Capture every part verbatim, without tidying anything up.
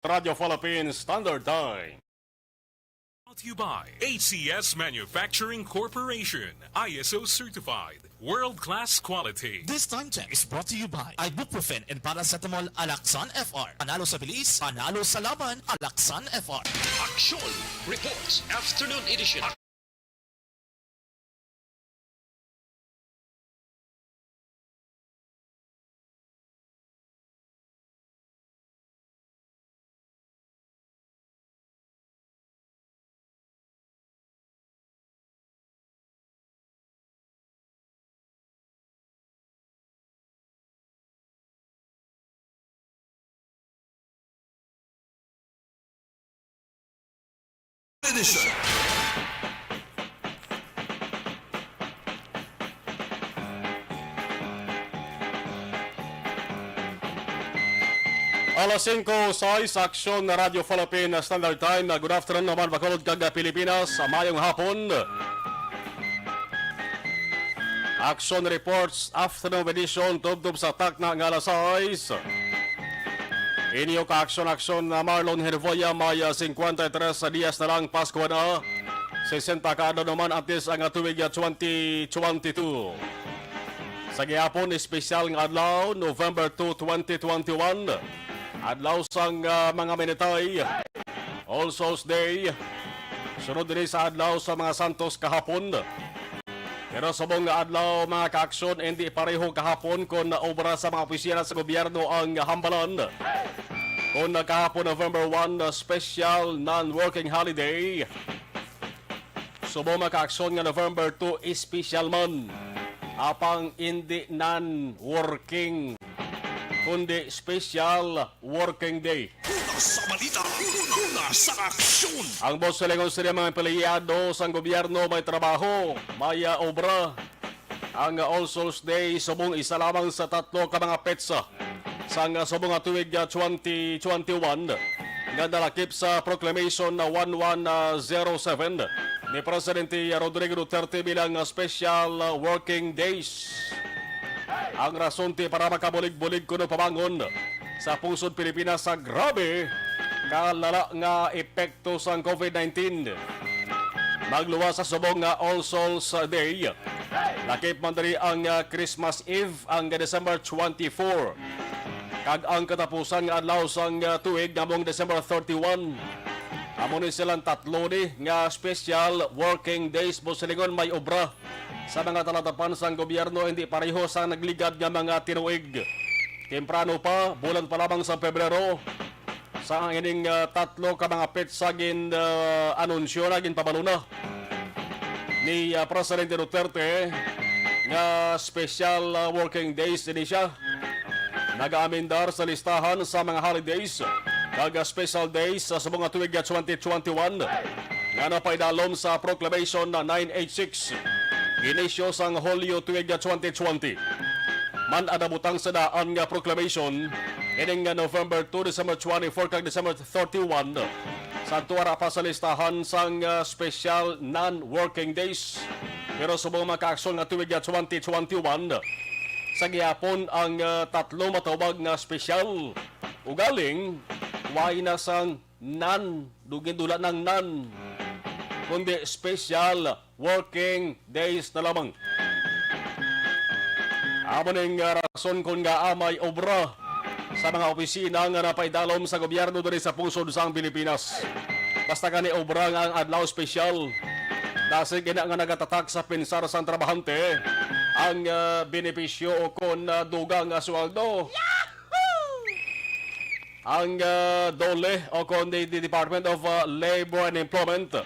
Radyo Philippine Standard Time. Brought to you by A C S Manufacturing Corporation, I S O certified, world-class quality. This time check is brought to you by ibuprofen and paracetamol Alaxan F R. Panalo sa bilis, panalo sa laban, Alaxan F R. Aksyon Reports Afternoon Edition. Edition. Alas singko sais, Aksyon na Radyo Philippine Standard Time. Good afternoon naman, bakulod kag Pilipinas. Mayong hapon. Aksyon Reports Afternoon Edition, tubtob sa takna nga alas sais. Inyo ka-aksyon-aksyon na Marlon Hervoya, may, ah, singkwenta y tres diyas na lang Pasko na. Sesenta ka adlaw naman antes ang, ah, tuig, ah, twenty twenty-two. Sa gihapon, espesyal nga adlaw, November two, twenty twenty-one. Adlaw sang, ah, mga minitay. All Souls Day. Sunod diri sa adlaw sa mga santos kahapon. Pero subong nga adlaw, mga kaaksyon, hindi pareho kahapon kon obra sa mga opisina sa gobyerno ang hambalan. Kon kahapon, November one, special non-working holiday. Subong, mga kaaksyon, nga November two, special man. Apang hindi non-working, kundi special working day. Una sa balita, una sa aksyon. Ang boss sa lingon sila mga empleyado sang gobyerno may trabaho, may, ah, obra. Ang All Souls Day subong isa lamang sa tatlo ka mga petsa sang subong nga tuig, ah, twenty twenty-one nga nalakip sa Proclamation na one one zero seven ni Presidente Rodrigo Duterte bilang, ah, special, ah, working days. Ang rason ti para makabulig-bulig kuno pabangon sa pungsod Pilipinas sa grabe kalala nga epekto sang COVID nineteen. Magluwas sa subong nga All Souls Day, lakip man diri ang, ah, Christmas Eve, ang December twenty-four, kag ang katapusan nga adlaw sang, ah, tuig nga among December thirty-one. Amo ni silang tatlo ni nga special working days, mo silingon may obra sa mga talatapan sang gobyerno, hindi pareho sa nagligad nga mga tinuig. Temprano pa, bulan pa lamang sa Pebrero, sa ining, ah, tatlo ka mga petsa gin, ah, anunsyo na ginpabalo na ni, ah, Presidente Duterte nga special, ah, working days ini siya. Nagaamendar sa listahan sa mga holidays kag special days sa subong nga tuig nga twenty twenty-one nga napaidalom sa Proclamation na nine eight six, ginisyo sang Hulyo tuig nga twenty twenty. Man ada butang sa daan nga proclamation ining nga November two, December twenty-four, kag December thirty-one. Sa tuwa ra pa sa listahan sang, ah, special non-working days. Pero subong mga kaaksyon nga tuig nga twenty twenty-one, sa gihapon ang, ah, tatlo matawag nga special. Ugaling, way na sang non, dugin dula ng non, kundi special working days na lamang. Amo ning, ah, rason kon ngaa may obra sa mga opisina nga napaidalom sa gobyerno diri sa pungsod sang Pilipinas. Basta gani obra nga ang adlaw espesyal, dasig ina nga nagatatak sa pensar sang trabahante ang, ah, benepisyo o kon, ah, dugang nga sweldo. Ang, ah, DOLE o kon di, di Department of, ah, Labor and Employment,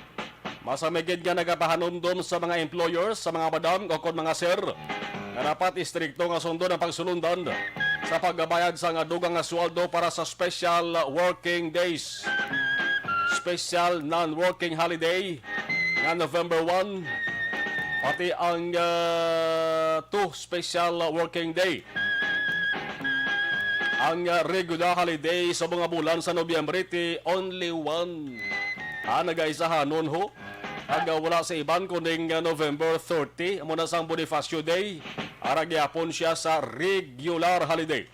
masamigid nga nagapahanumdom sa mga employers, sa mga madam o kon mga sir, nga dapat istrikto nga sundon ang pagsulundan sa pagbayad sa nga dugang nga sweldo para sa special working days, special non-working holiday nga November one, pati ang, ah, two special working day. Ang, ah, regular holiday sa mga bulan sa Nobyembre ti only one. Ah, nagaisahanon ho. Ang, ah, wala sa iban kuning, ah, November thirty, amo na sang Bonifacio Day. Ara gyapon siya sa regular holiday.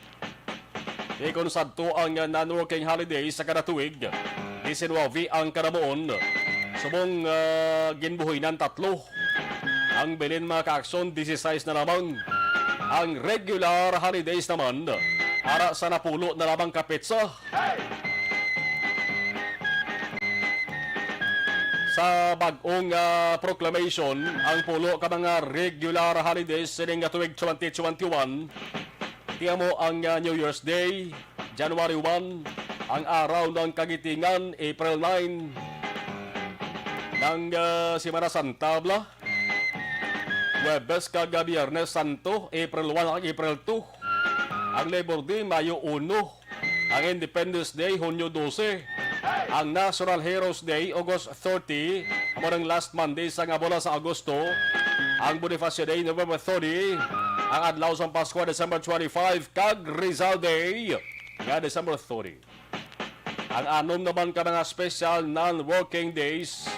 Di kon sadto ang, ah, non-working holidays sa kada tuig, diecinuebe ang kanamuon. Subong, ah, ginbuhinan, tatlo. Ang bilin, mga kaaksyon, dieciséis na lamang. Ang regular holidays naman, ara sa napulo na lamang ka petsa. Sa bag-ong, ah, proclamation, ang pulo ka mga regular holidays sining nga tuig twenty twenty-one, ti amo ang, ah, New Year's Day, January one, ang Araw ng Kagitingan, April nine, ng, ah, Semana Santa, bala. Huwebes kag, ah, Biyernes Santo, April one kag April two. Ang Labor Day, Mayo uno. Ang Independence Day, Hunyo dose. Ang National Heroes Day, August thirty, amo ang last Monday sa nga bulan sa Agosto. Ang Bonifacio Day, November thirty. Ang adlaw sang Pasko, December twenty-five, kag Rizal Day, nga December thirty. Ang anom naman ka mga special non-working days,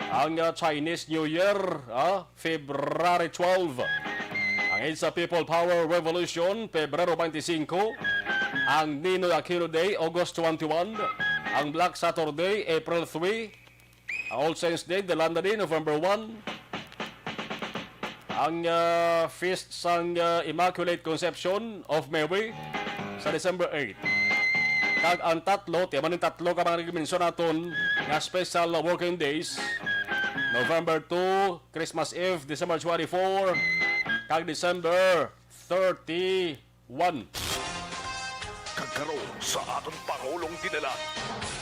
ang, ah, Chinese New Year, ah, February twelve. Ang EDSA People Power Revolution, Pebrero twenty-five. Ang Ninoy Aquino Day, August twenty-one. Ang Black Saturday, April three. Ang All Saints Day, Delanda Day, November one. Ang, ah, Feast sang, ah, Immaculate Conception of Mary sa December eight. Kag ang tatlo, ti man ang tatlo ka mga nagmensyon naton nga special working days, November two, Christmas Eve, December twenty-four, kag December thirty-one. Kag karon sa aton Pangulong Dinalan.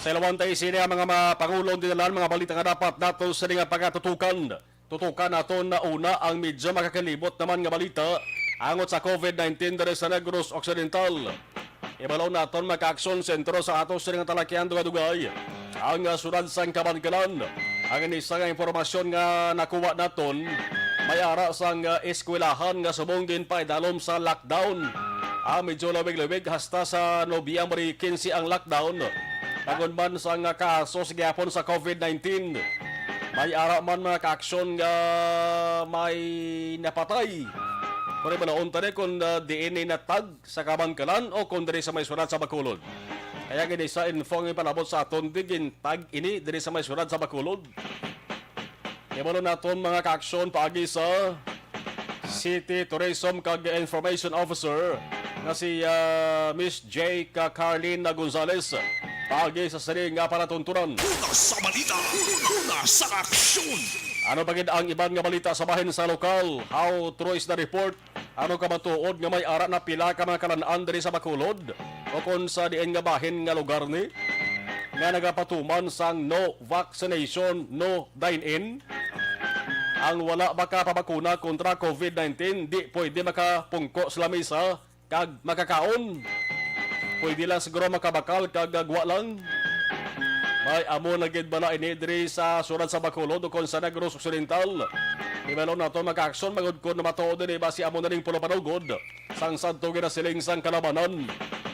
Sa ilawan ta isini ang mga, mga Pangulong Dinalan, mga balita nga dapat naton sini nga pagatutukan. Tutukan naton na una ang medyo makakalibot naman nga balita angot sa COVID nineteen diri sa Negros Occidental. Ibalo naton, mga kaaksyon, sentro sa ato sini nga talakyan dugay-dugay ang, ah, siyudad sang Kabankalan. Ang ini sa nga impormasyon nga nakuha naton, may ara sang, ah, eskwelahan nga subong ginpaidalom sa lockdown. Ah, medyo lawig-lawig hasta sa Nobyembre quince ang lockdown. Tagod man sang, ah, kaso sa gihapon sa COVID nineteen, may ara man, mga kaaksyon, nga may napatay. Pero malaon tani kung, ah, diin ni natag sa Kabankalan o kon diri sa may siyudad sa Bacolod. Kaya gani sa info nga ipalabot sa aton, di gintag ini diri sa may siyudad sa Bacolod. Ibalo naton, mga kaaksyon, paagi sa City Tourism kag Information Officer nga si, ah, Miss J. Ka-, Carlina Gonzalez paagi sa sini nga palatuntunan. Una sa balita, una sa aksyon. Ano pa gid ang iban nga balita sa bahin sa lokal? How true is the report? Ano ka matuod nga may ara na pila ka mga kalan-an diri sa Bacolod o kon sa diin nga bahin nga lugar ni nga nagapatuman sang no vaccination, no dine-in? Ang wala makapabakuna kontra COVID nineteen, di pwede makapungko sa lamisa kag makakaon. Pwede lang siguro makabakal kag gwa lang. May amo na gid bala ini diri sa siyudad sa Bacolod o kon sa Negros Occidental? Ibalo naton, mga kaaksyon, bangod kon matuod ini, basi amo na ning pulo panugod sang sadto ginasiling sang kalabanan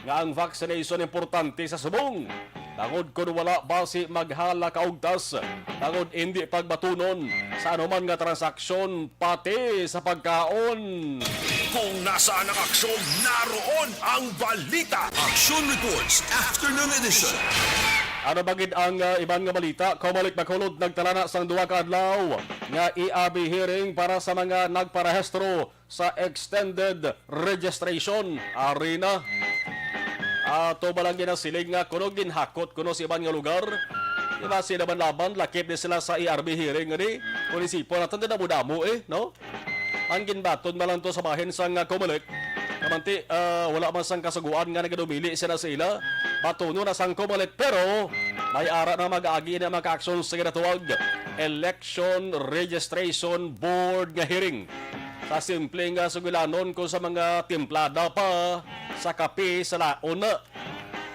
nga ang vaccination importante sa subong. Bangod kon wala, basi maghala kaugtas, bangod indi pagbatunon sa anuman nga transaksyon, pati sa pagkaon. Kung nasaan ang aksyon, naroon ang balita. Aksyon Reports, Afternoon Edition. Ano ba gid ang, ah, iban nga balita? Comelec Bacolod nagtala na sang duha ka adlaw nga E R B hearing para sa mga nagparehistro sa extended registration. Ari na. Ato ba lang ginasiling nga kuno ginhakot kuno sa iban nga lugar? Di ba, sila man laban, lakip ni sila sa E R B hearing, gani? Kung isipon natin, di damo-damo eh, no? Ang ginbaton man lang to sa bahin sang, ah, Comelec. Kamanti, ah, wala man sang kasugoan nga nagadumili sila sa ila. Batunon na sang Comelec, pero may ara na mag-agi na mga aksyon sa ginatawag Election Registration Board nga hearing. Sa simple nga sugilanon, kung sa mga timplada pa sa kape sa laon na,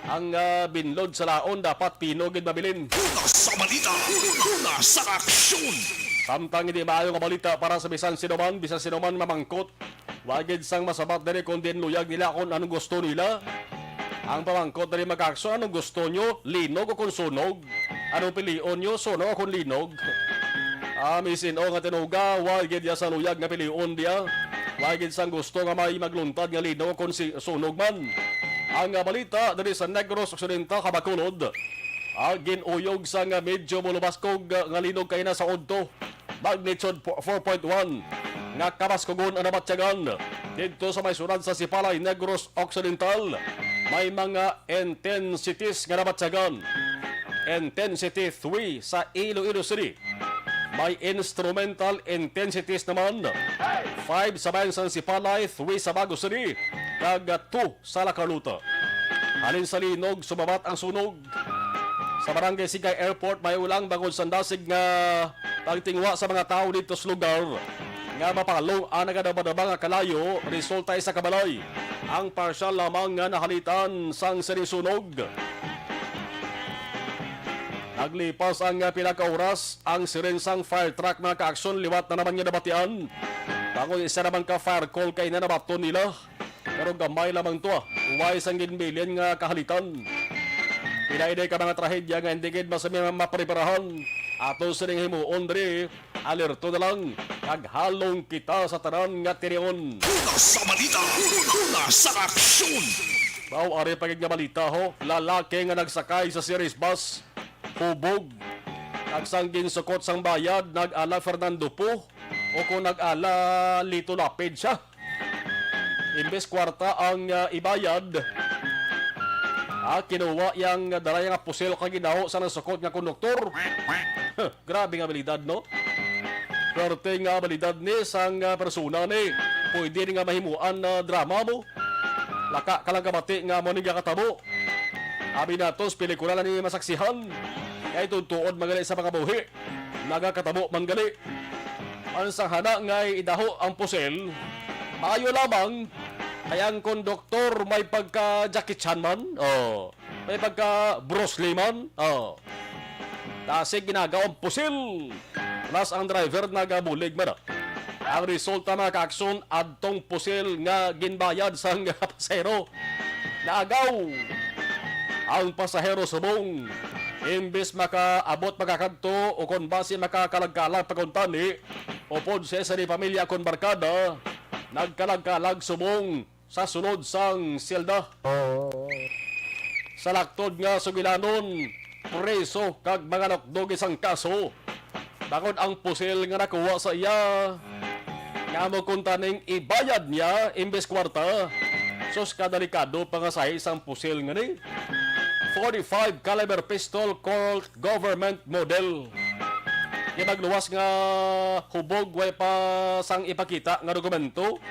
ang, ah, binlod sa laon dapat pino gid mabilin. Una sa balita, una sa aksyon. Samtang hindi maayo nga balita para sa bisan sino man, bisan sino man mamangkot, wa gid sang masabat diri kung diin luyag nila kung anong gusto nila. Ang pamangkot diri, mga kaaksyon, anong gusto nyo? Linog o kung sunog? Anong pilion nyo? Sunog o kung linog? Ah, misin-o nga tinuga, wa gid ya sa luyag nga pilion diya. Wa gid sang gusto nga may magluntad nga linog o kung si sunog man. Ang, ah, balita diri sa Negros Occidental, Bacolod, ah, gin-uyog sang, ah, medyo molubaskog, ah, nga linog kaina sa udto. Magnitude po-, four point one nga kabaskugon ang nabatyagan. Didto sa may syudad sa Sipalay, Negros Occidental, may mga intensities nga nabatyagan. Intensity three sa Iloilo City. May instrumental intensities naman. Five sa bayan sang Sipalay, three sa Bago City, kag two sa La Carlota. Halin sa linog, sumabat ang sunog. Sa Barangay Sigay Airport, may ulang bangod sa dasig nga pagtingwa sa mga tawo didto sa lugar nga mapalong ang nagadabadaba nga kalayo, resulta isa ka balay ang parsyal lamang nga nahalitan sang sining sunog. Naglipas ang, ah, pila ka oras, ang siren sang fire truck, mga kaaksyon, liwat na naman nga nabatian. Bangod isa naman ka fire call kay na nabaton nila. Pero gamay lamang to, ah. Way sang ginbilin nga kahalitan. Pila ini ka mga trahedya nga hindi gid masami mapreparahan. Ato sining himuon diri, alerto na lang. Kag halong kita sa tanan nga tinion. Una sa balita, una sa aksyon. Wow, ari pa gid nga balita, ho. Lalaki nga nagsakay sa series bus, hubog. Kag sang ginsukot sang bayad, nag-ala Fernando Poe o kung nag-ala Lito Lapid siya. Imbes kwarta ang, ah, ibayad, ah, kinuha yang dala nga pusil kag ginaho sa nasukot nga konduktor. Grabe nga abilidad, no? Swerte nga abilidad ni sang, ah, persona ni. Pwede ni nga mahimuan na drama mo. Laka ka lang kabati nga mo ni gakatabo. Abi natos, pelikula na ni masaksihan. Kay tutuod man gali sa mga buhi. Nagakatabo man gali. Ang sanghana nga idaho ang pusil, maayo lamang, kay ang konduktor may pagka Jackie Chan man. Oh, may pagka Bruce Lee man. Oh. Dasig ginagaw ang pusil. Plus ang driver nagabulig man, ah. Ang resulta, mga kaaksyon, adtong pusil nga ginbayad sang pasahero, naagaw ang pasahero subong. Imbis makaabot makakadto o kon basi makakalagkalag paguntani, upod sa isa ni pamilya kon barkada, nagkalagkalag subong sa sulod sang selda. Sa laktod nga sugilanon, preso kag mangalukdog sang kaso. Bangod ang pusil nga nakuha sa iya, nga amo kunta ning ibayad niya imbes kwarta. Sus, kadelikado pa nga sahi sang pusil nga ni. Forty-five caliber pistol called government model. Kay magluwas nga hubog, way pa sang ipakita nga dokumento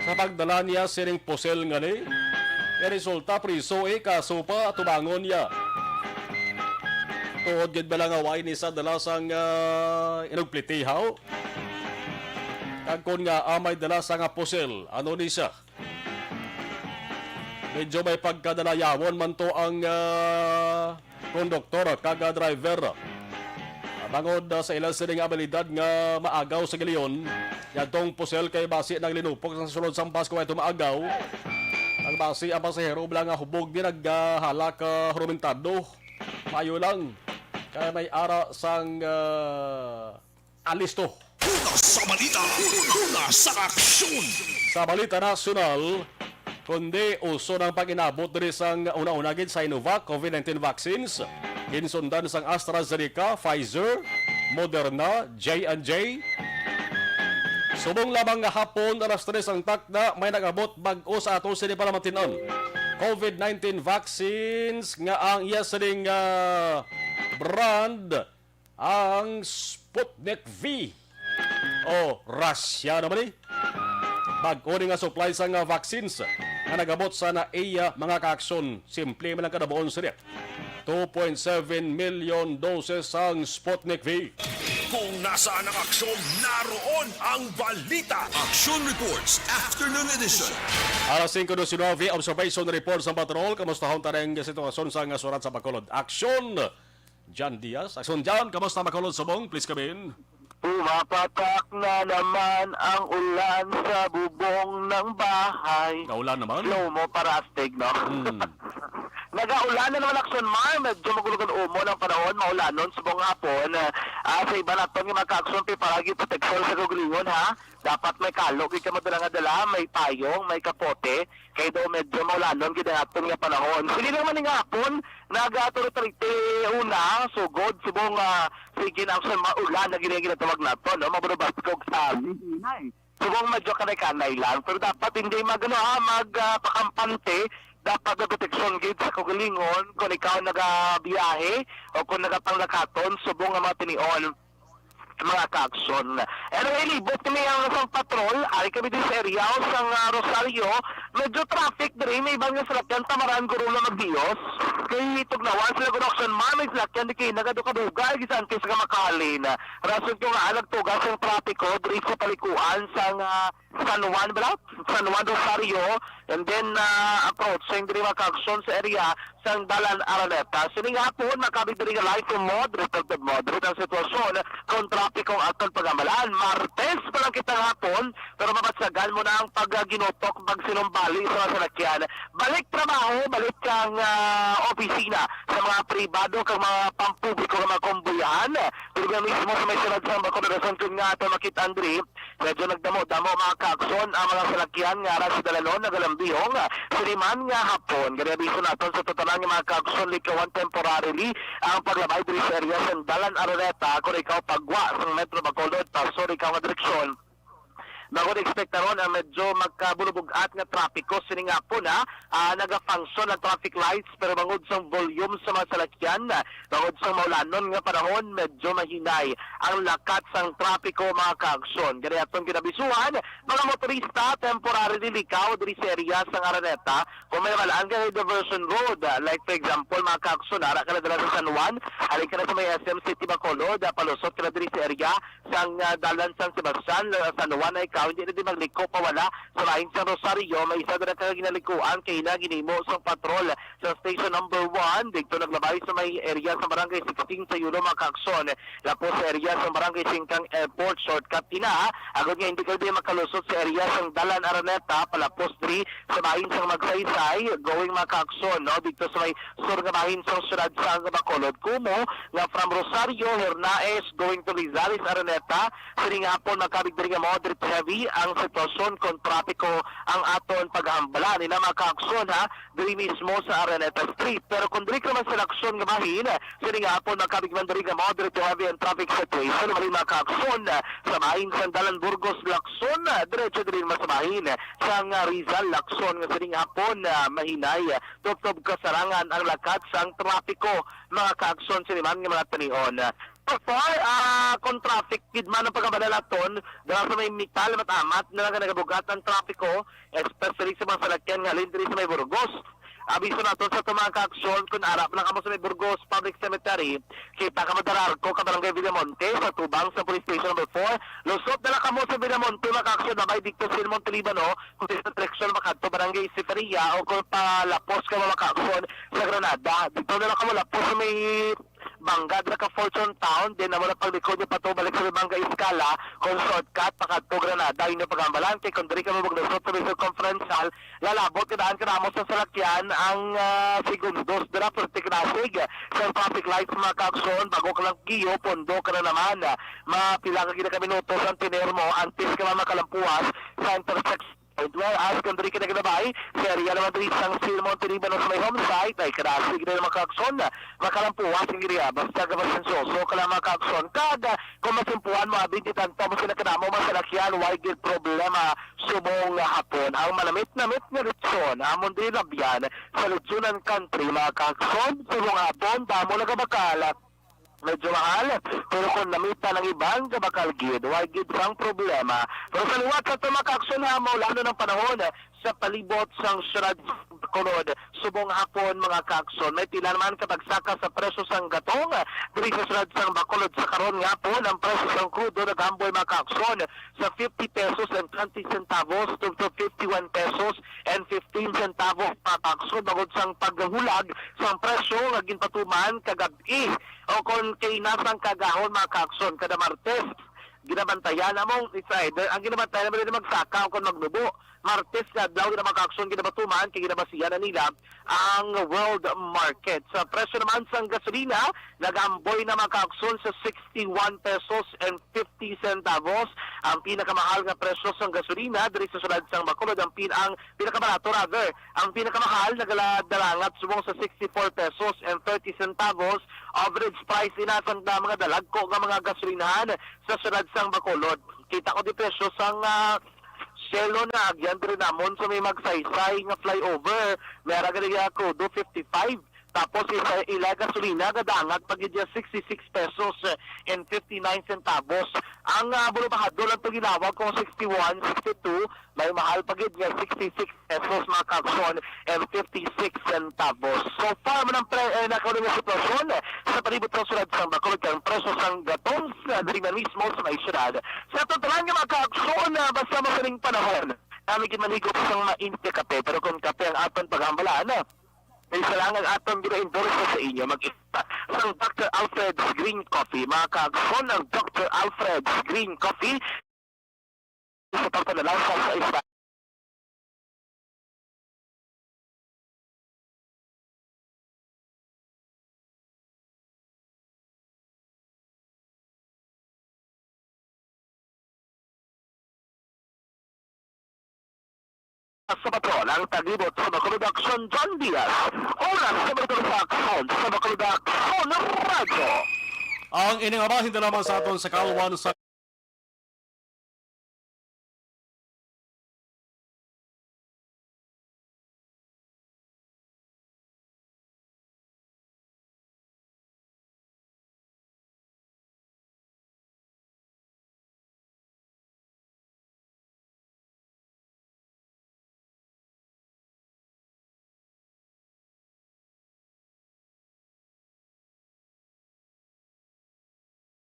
sa pagdala niya sining pusil nga ni. Kay resulta, priso, eh, kaso pa tubangon niya. Tuod gid bala nga way ni sa dala sang, ah, inugplitihaw? Kag kon nga, ah, may dala sa nga pusil, ano ni siya? Medyo may pagkadalayawon man to ang, ah, konduktor kag, ah, driver. Ah, bangod, ah, sa ila sini nga abilidad nga maagaw sa giliyon, yadtong pusil kay basi naglinupok sa sulod sang bus kung ito maagaw. Ang basi ang pasahero bala nga hubog din naghalak, ah, hurumentado. Mayo lang kay may ara sang, ah, alisto. Una sa balita, una sa aksyon. Sa balita nasyonal, kundi uso ng pag-inabot diri sang una-una gid Sinovac COVID nineteen vaccines, ginsundan sang AstraZeneca, Pfizer, Moderna, J and J. Subong lamang nga hapon, alas tres ang takna, may nag-abot bag-o sa ato sini palamatinan. COVID nineteen vaccines nga ang iya sining, ah, brand ang Sputnik V. O, Russia naman ni. Bag-o ni nga supply sa nga vaccines nga nagabot sa na iya mga kaaksyon. Simple man ang kadabuon sa diya. Two point seven million doses ang Sputnik V. Kung nasaan ang aksyon, naroon ang balita. Aksyon Reports, Afternoon Edition. Alas singko disinuybe, observation report sa patrol. Kamustahon ta ang sitwasyon sa nga surat sa Bacolod. Aksyon, John Diaz. Aksyon, John. Kamusta, Bacolod, subong? Please come in. Pumapatak na naman ang ulan sa bubong ng bahay. Naulan naman? Slow mo para astig, no? Hmm. Nagaulan na naman, Aksyon Mar. Medyo magulog-umon ang panahon, maulanon subong hapon. Ah, sa iban naton nga mga ka-aksyon, preparado gyud proteksyon sa kaugalingon, ha. Dapat may kalo gyud kamo dala nga dala, may payong, may kapote. Kay daw medyo maulanon gyud ang aton nga panahon. Sige lang man nga hapon, nag-authority una, sugod subong, ah, sige na, Aksyon Mar, ulan na gyud ang ginatawag nato, no? Mabunubaskog sa Subong medyo kanay-kanay lang, pero dapat hindi mag, ano, ha, mag, ah, pakampante. Dapat may proteksyon gid sa kaugalingon kung ikaw nagabiyahe o kung nagapanglakaton subong nga mga tinion, mga ka-aksyon. Anyway, libot kami ang isang patrol. Ari kami din sa area sang, ah, Rosario. Medyo traffic diri, may iban nga salakyan tamaran guro na magbios. Kay tugnawan sila guro, Aksyon Mar, may salakyan di kay nagado kaduga, gisanti sa kamakahalin. Rason ko nga nagtugas ang trapiko diri sa palikuan sang, ah, San Juan, bala? San Juan Rosario, and then, ah, approaching diri mga ka-aksyon sa area sang Dalan Araneta. Sining hapon, makabig diri nga live from Modrit, Modrit ang sitwasyon kung trapiko ang aton pag-amalan. Martes pa lang kita nga hapon, pero mabatsagan mo na ang pag-, ah, ginutok, pagsinumbali sa mga salakyan. Balik trabaho, balik ang, ah, opisina sa mga pribado kag mga pampubliko nga mga komboyahan. Pero mismo sa may sulod sa Bacolod, rason kun nga ato makita, Andre, medyo nagdamo-damo mga ka-aksyon ang mga salakyan nga ara sa dalanon nagalambiyong siniman nga hapon. Gani abiso naton sa tanan nga mga ka-aksyon, likawan temporarily ang paglabay diri sa area sa Dalan Araneta. Kung ikaw pagwa sa Metro Bacolod, pasod ikaw nga direksyon, bangod ekspektaron ang medyo magkabulubog-at nga trapiko sining hapon, ha. Ah, naga-function ang traffic lights, pero bangod sang volume sa mga salakyan, ah, bangod sang maulanon nga panahon, medyo mahinay ang lakat sang trapiko, mga ka-aksyon. Gani aton ginabisuhan, mga motorista, temporarily likaw diri sa area sang Araneta. Kung may malaan ka diversion road, ah, like for example, mga ka-aksyon, ara ka na dala sa San Juan, halin ka na sa may S M City Bacolod, ah, palusot ka na diri sa area sang, ah, dalan San Sebastian, ah, San Juan, ay ikaw, hindi na di magliko pa wala sa lain sa Rosario, may isa na ka ginalikuan kay na ginimo sang patrol sa Station Number One, dito naglabay sa may area sa Barangay sixteen sa Yulo, mga ka-aksyon. Lapos sa area sa Barangay Singkang Airport, shortcut ina, agod nga hindi kayo di makalusot sa area sang Dalan Araneta, palapos diri sa bahin sang Magsaysay, going mga ka-aksyon, no? Dito sa may sur nga bahin sang siyudad sang Bacolod, kumo nga from Rosario, Hernaez, going to Rizales, Araneta, sining hapon makabig diri nga moderate heavy ang sitwasyon kon trapiko ang aton paghambalan. Ina mga ka-aksyon, ha, diri mismo sa Araneta Street. Pero kung diri ka man sa Lacson nga bahin, sining hapon makabig man diri nga moderate to heavy ang traffic situation. Mali mga ka-aksyon, sa bahin sang Dalan Burgos, Lacson, diretso diri man sa bahin sang Rizal, Lacson, nga sining hapon, ah, mahinay, tubtob kasarangan ang lakat sang trapiko, mga ka-aksyon, sini man nga mga tanion. So far, ah, kung traffic gid man ang pagkabala naton, dala sa may metal, matamat na lang nagabugat ang trapiko, especially sa mga salakyan nga halin diri sa may Burgos. Abiso naton sa atong mga ka-aksyon, kung ara pa lang kamo sa may Burgos Public Cemetery, kita ka madalarko ka Barangay Villamonte, sa tubang sa Police Station Number Four. Lusot na lang kamo sa Villamonte, mga ka-aksyon, na may dito sa Monte Libano, kung sa direksyon makadto Barangay Siparia, o kung palapos ka mga ka-aksyon sa Granada. Dito na lang kamo lapos sa may Bangga, dira ka Fortune Town, then amo na paglikod niyo pa to, balik sa Bangga Escala, kung shortcut, pakadto Granada, inyo paghambalan, kay kung diri kamo maglusot sa may circumferential, lalabot ka daan ka namo sa salakyan, ang, ah, segundos, dira, perti ka nasig sa traffic lights, mga ka-aksyon, bago ka lang giyo, pondo ka na naman, mapila ka gina ka minutos ang tiner mo, antes ka man makalampuas sa intersection. Whereas kung diri ka naglabay sa area naman diri sang Silmon Tinibanos may home site, ay kadasig na yung mga ka-aksyon, makalampuwas ang area. Basta ka pasensyoso ka lang, mga ka-aksyon. Kag, ah, kung masimpuhan mo, abin di tanto mo sila kanamo, mga salakyan, why gid problema subong nga hapon? Ang manamit-namit nga lechon, amon din labyan sa Lechonan Country, mga ka-aksyon, subong hapon, damo nagabakal. Medyo mahal, pero kung namita ng iban, kabakal gid, why gid sang problema. Pero sa liwat sa tumakakson ha, maulanon ang panahon sa palibot sang siyudad sa Bacolod, subong hapon, mga kakson. May pila naman kabagsaka sa presyo sang gatong diri sa siyudad sang Bacolod sa karon nga hapon. Ang presyo sang krudo naghamboy, mga kakson, sa fifty pesos and twenty centavos to, to fifty-one pesos and fifteen centavos, mga kakson, bangod sang paghulag sang presyo nga ginpatuman kagab-i o kon kay nasang kagahon, mga kakson, kada Martes. Ginabantayan among, it's either, ang ginabantayan naman nila magsaka o kon magnubo. Martes nga adlaw, gid, mga kaakson, ginabatuman kay ginabasihan na nila ang world market. Sa presyo naman sang gasolina, nag-amboy na, mga kaakson, sa sixty-one pesos and fifty centavos ang pinakamahal nga presyo sang gasolina diri sa siyudad sang Bacolod. Ang pin-, ang pinakamarato, rather, ang pinakamahal nagala-, nagalangat subong sa sixty-four pesos and thirty centavos. Average price ina sang mga dalagko nga mga gasolinahan sa siyudad sang Bacolod. Kita ko di presyo sang, ah, Shell na agyan diri namon sa may Magsaysay nga flyover. May ara gali nga krudo, fifty-five. Tapos isa ila gasolina, gadangat pa gid niya, sixty-six pesos and fifty-nine centavos. Ang, ah, bulubahado lang to ginawag kung sixty-one, sixty-two, may mahal pa gid nga sixty-six pesos, mga kaakson, and fifty-six centavos. So far man ang pre-, eh, nakauna nga sitwasyon sa palibot sa siyudad sang Bacolod, kay ang presyo sang gatons, ah, diri man mismo sa may siyudad. Sa aton tanan nga mga kaakson, ah, basta masining panahon, nami gid manhigop sang mainit nga kape, pero kung kape ang aton paghambalaan, ah, isa lang ang aton gina-endorse sa inyo, mag-isa sang Doctor Alfred's Green Coffee. Mga kaagson, ang Doctor Alfred's Green Coffee sa pagpadala sa isa sa patrol ang taglibot sa Bacolod Aksyon, John Diaz. Oras sa Bacolod Aksyon, sa Bacolod Aksyon Radyo. Ang ini nga bahin lamang sa aton sa kalwan sa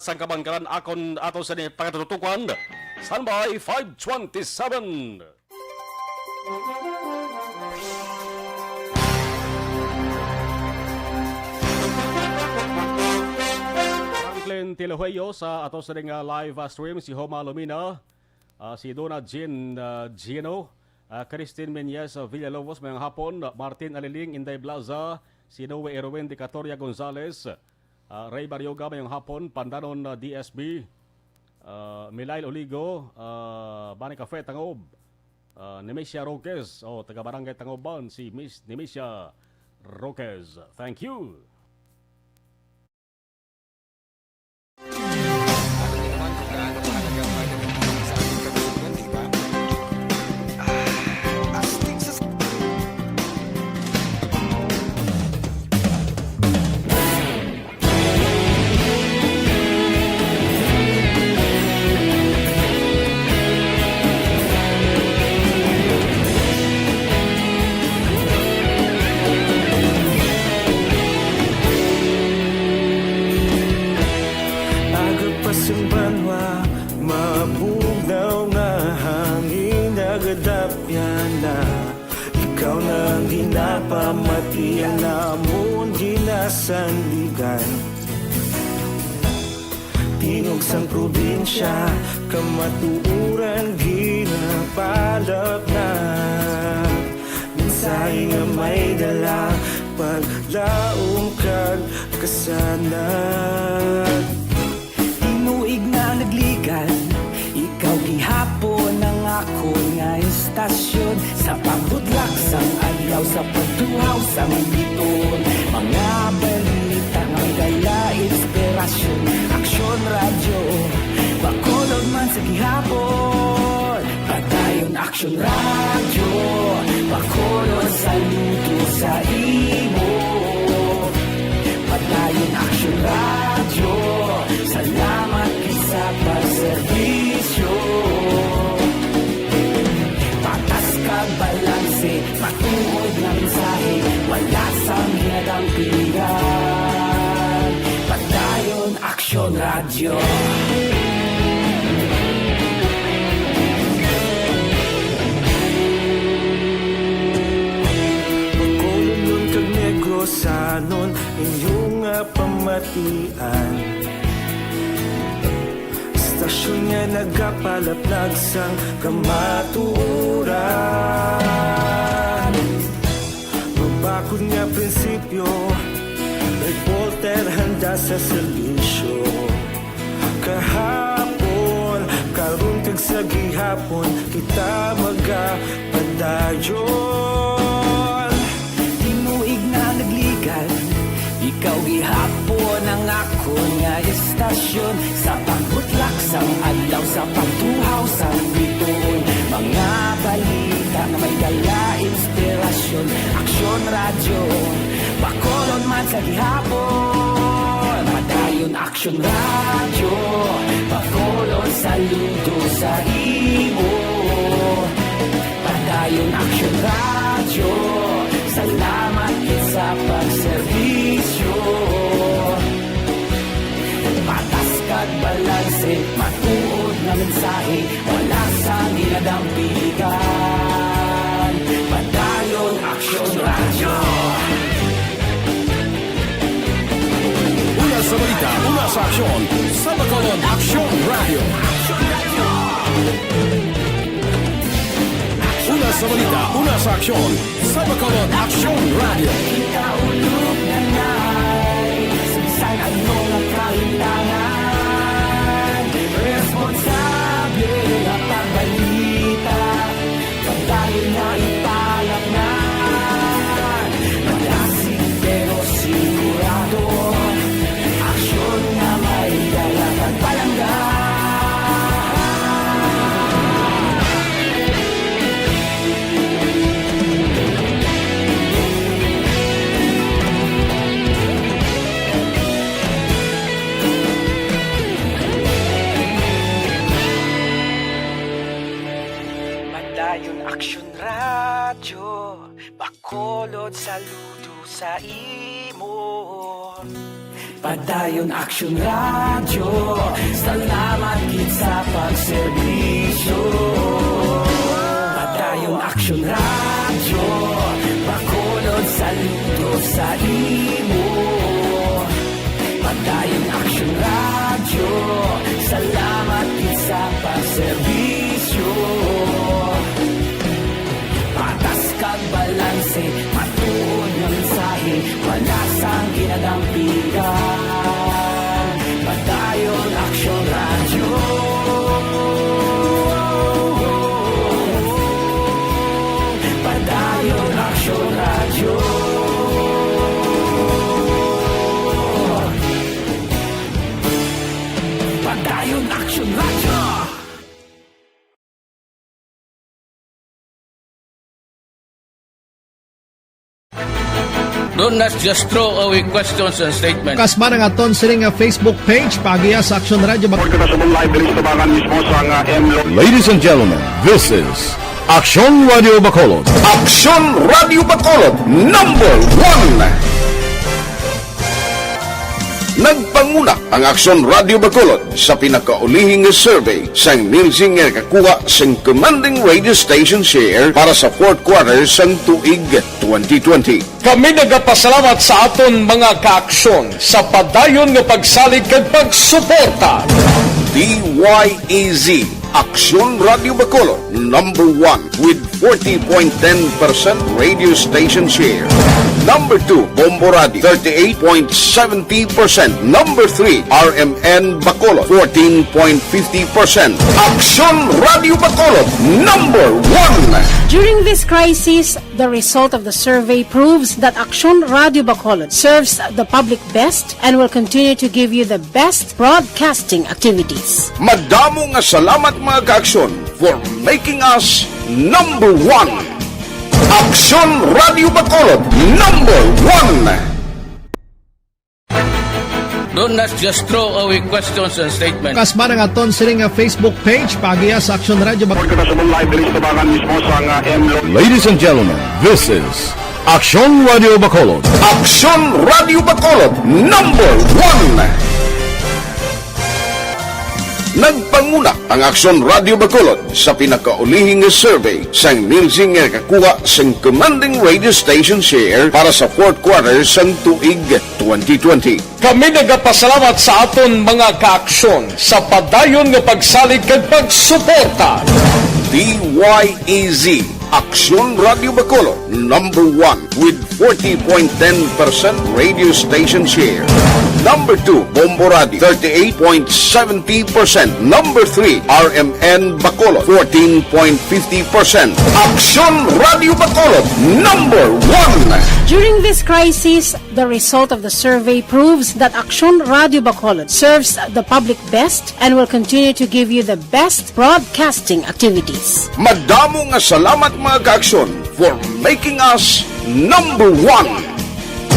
sang kabangkalan akon ato sa ni pagkatutukan. Standby five twenty-seven. Franklin Tilahueyo sa ato sa ning, ah, live, ah, stream, si Homa Lumina, ah, si Dona Jean, ah, Gino, ah, Christine Menyes, ah, Villalobos, mayong hapon, Martin Aliling, Inday Blaza, si Noe Erwin Dicatoria Gonzalez, ah, Ray Barioga, mayong hapon, Pandanon, ah, D S B, ah, Milail Oligo, ah, Bani Cafe, Tangob, ah, Nemesia Roques, oh, taga Barangay Tangoban, si Miss Nemesia Roques. Thank you. Aga pa sang banwa, mabugnaw nga hangin nagadapyan na. Ikaw na ang ginapamatian namon ginasandigan. Tingog sang probinsya, kamatuoran ginapalapnag. Mensahe nga may dala, paglaom kag kasanag. Tinuig na nagligad, ikaw gihapon ang akon nga estasyon. Sa pagbudlak sang adlaw, sa pagtuhaw sang biton, mga balita nga may dala inspirasyon. Aksyon Radyo, Bacolod man sa gihapon. Padayon Aksyon Radyo, Bacolod, saludo sa imo. Padayon Aksyon Radyo, salamat gid sa pagserbisyo. Patas kag balanse, matuod nga mensahe, wala sang ginadampigan. Padayon Aksyon Radyo. Bacolodnon kag Negrosanon, inyo nga pamatian. Sa Istasyon nga nagapalaplag sang kamatuoran. Mabakod nga prinsipyo, reporter handa sa serbisyo. Kahapon, karon kag sa gihapon, kita magapadayon. Tinuig na nagligan, ikaw gihapon ang akon nga istasyon. Sa pagbutlak sang adlaw, sa pagtuhaw sang bituon, mga balita nga may dala inspirasyon. Aksyon Radyo, Bacolod man sa gihapon. Padayon Aksyon Radyo, Bacolod, saludo sa imo. Padayon Aksyon Radyo, salamat gid sa pagserbisyo. Patas kag balanse, matuod nga mensahe, wala sang ginadampigan. Padayon Aksyon Radyo. Una sa balita, una sa aksyon, sa Bacolod Aksyon Radyo. Una sa balita, una sa aksyon, sa Bacolod Aksyon Radyo. Ikaulog na na'y sa bisan ano nga kahintangan. Responsable nga pagbalita, pagdayon na ipalapnan. Malasig pero sigurado, aksyon nga may dala kag palangga. Padayon Aksyon Radyo, Bacolod, saludo sa imo. Padayon Aksyon Radyo, salamat gid sa pagserbisyo. Padayon Aksyon Radyo, Bacolod, saludo sa imo. Padayon Aksyon Radyo, salamat gid sa pagserbisyo. Patas kag balanse, matuod nga mensahe, wala sang ginadampigan. Padayon Aksyon Radyo. Padayon Aksyon Radyo. Padayon Aksyon Radyo. Do not just throw away questions and statements. Kasmara nga aton sini nga Facebook page, paagiha sa Aksyon Radyo Bac- Pagkakasubong live diri sa tabangan mismo sa nga M Lo- Ladies and gentlemen, this is Aksyon Radyo Bacolod. Aksyon Radyo Bacolod, number one. Nagpanguna ang Aksyon Radyo Bacolod sa pinakaulihing nga survey sang Nielsen nga nakakuha sang commanding radio station share para sa fourth quarter sang tuig twenty twenty. Kami nagapasalamat sa aton mga kaaksyon sa padayon nga pagsalig kag pagsuporta. D Y E Z, Aksyon Radyo Bacolod, number one with forty point ten percent radio station share. Number two, Bombo Radio, thirty-eight point seventy percent. Number three, R M N Bacolod, fourteen point fifty percent. Aksyon Radyo Bacolod, number one. During this crisis, the result of the survey proves that Aksyon Radyo Bacolod serves the public best and will continue to give you the best broadcasting activities. Madamo nga salamat, mga kaaksyon, for making us number one. Aksyon Radyo Bacolod, number one. Do not just throw away questions and statements. Kasmara nga aton sini nga Facebook page, paagiha sa Aksyon Radyo Bac- Pagkakasubong live diri sa tabangan mismo sa nga M Lo- Ladies and gentlemen, this is Aksyon Radyo Bacolod. Aksyon Radyo Bacolod, number one. Nagpanguna ang Aksyon Radio Bacolod sa pinakaulihing nga survey sang Nielsen nga nakakuha sang commanding radio station share para sa fourth quarter sang tuig twenty twenty. Kami nagapasalamat sa aton mga kaaksyon sa padayon nga pagsalig kag pagsuporta. D Y E Z, Aksyon Radio Bacolod, number one with forty point ten percent radio station share. Number two, Bombo Radio, thirty-eight point seventy percent. Number three, R M N Bacolod, fourteen point fifty percent. Aksyon Radio Bacolod, number one. During this crisis, the result of the survey proves that Aksyon Radio Bacolod serves the public best and will continue to give you the best broadcasting activities. Madamo nga salamat, mga kaaksyon, for making us number one.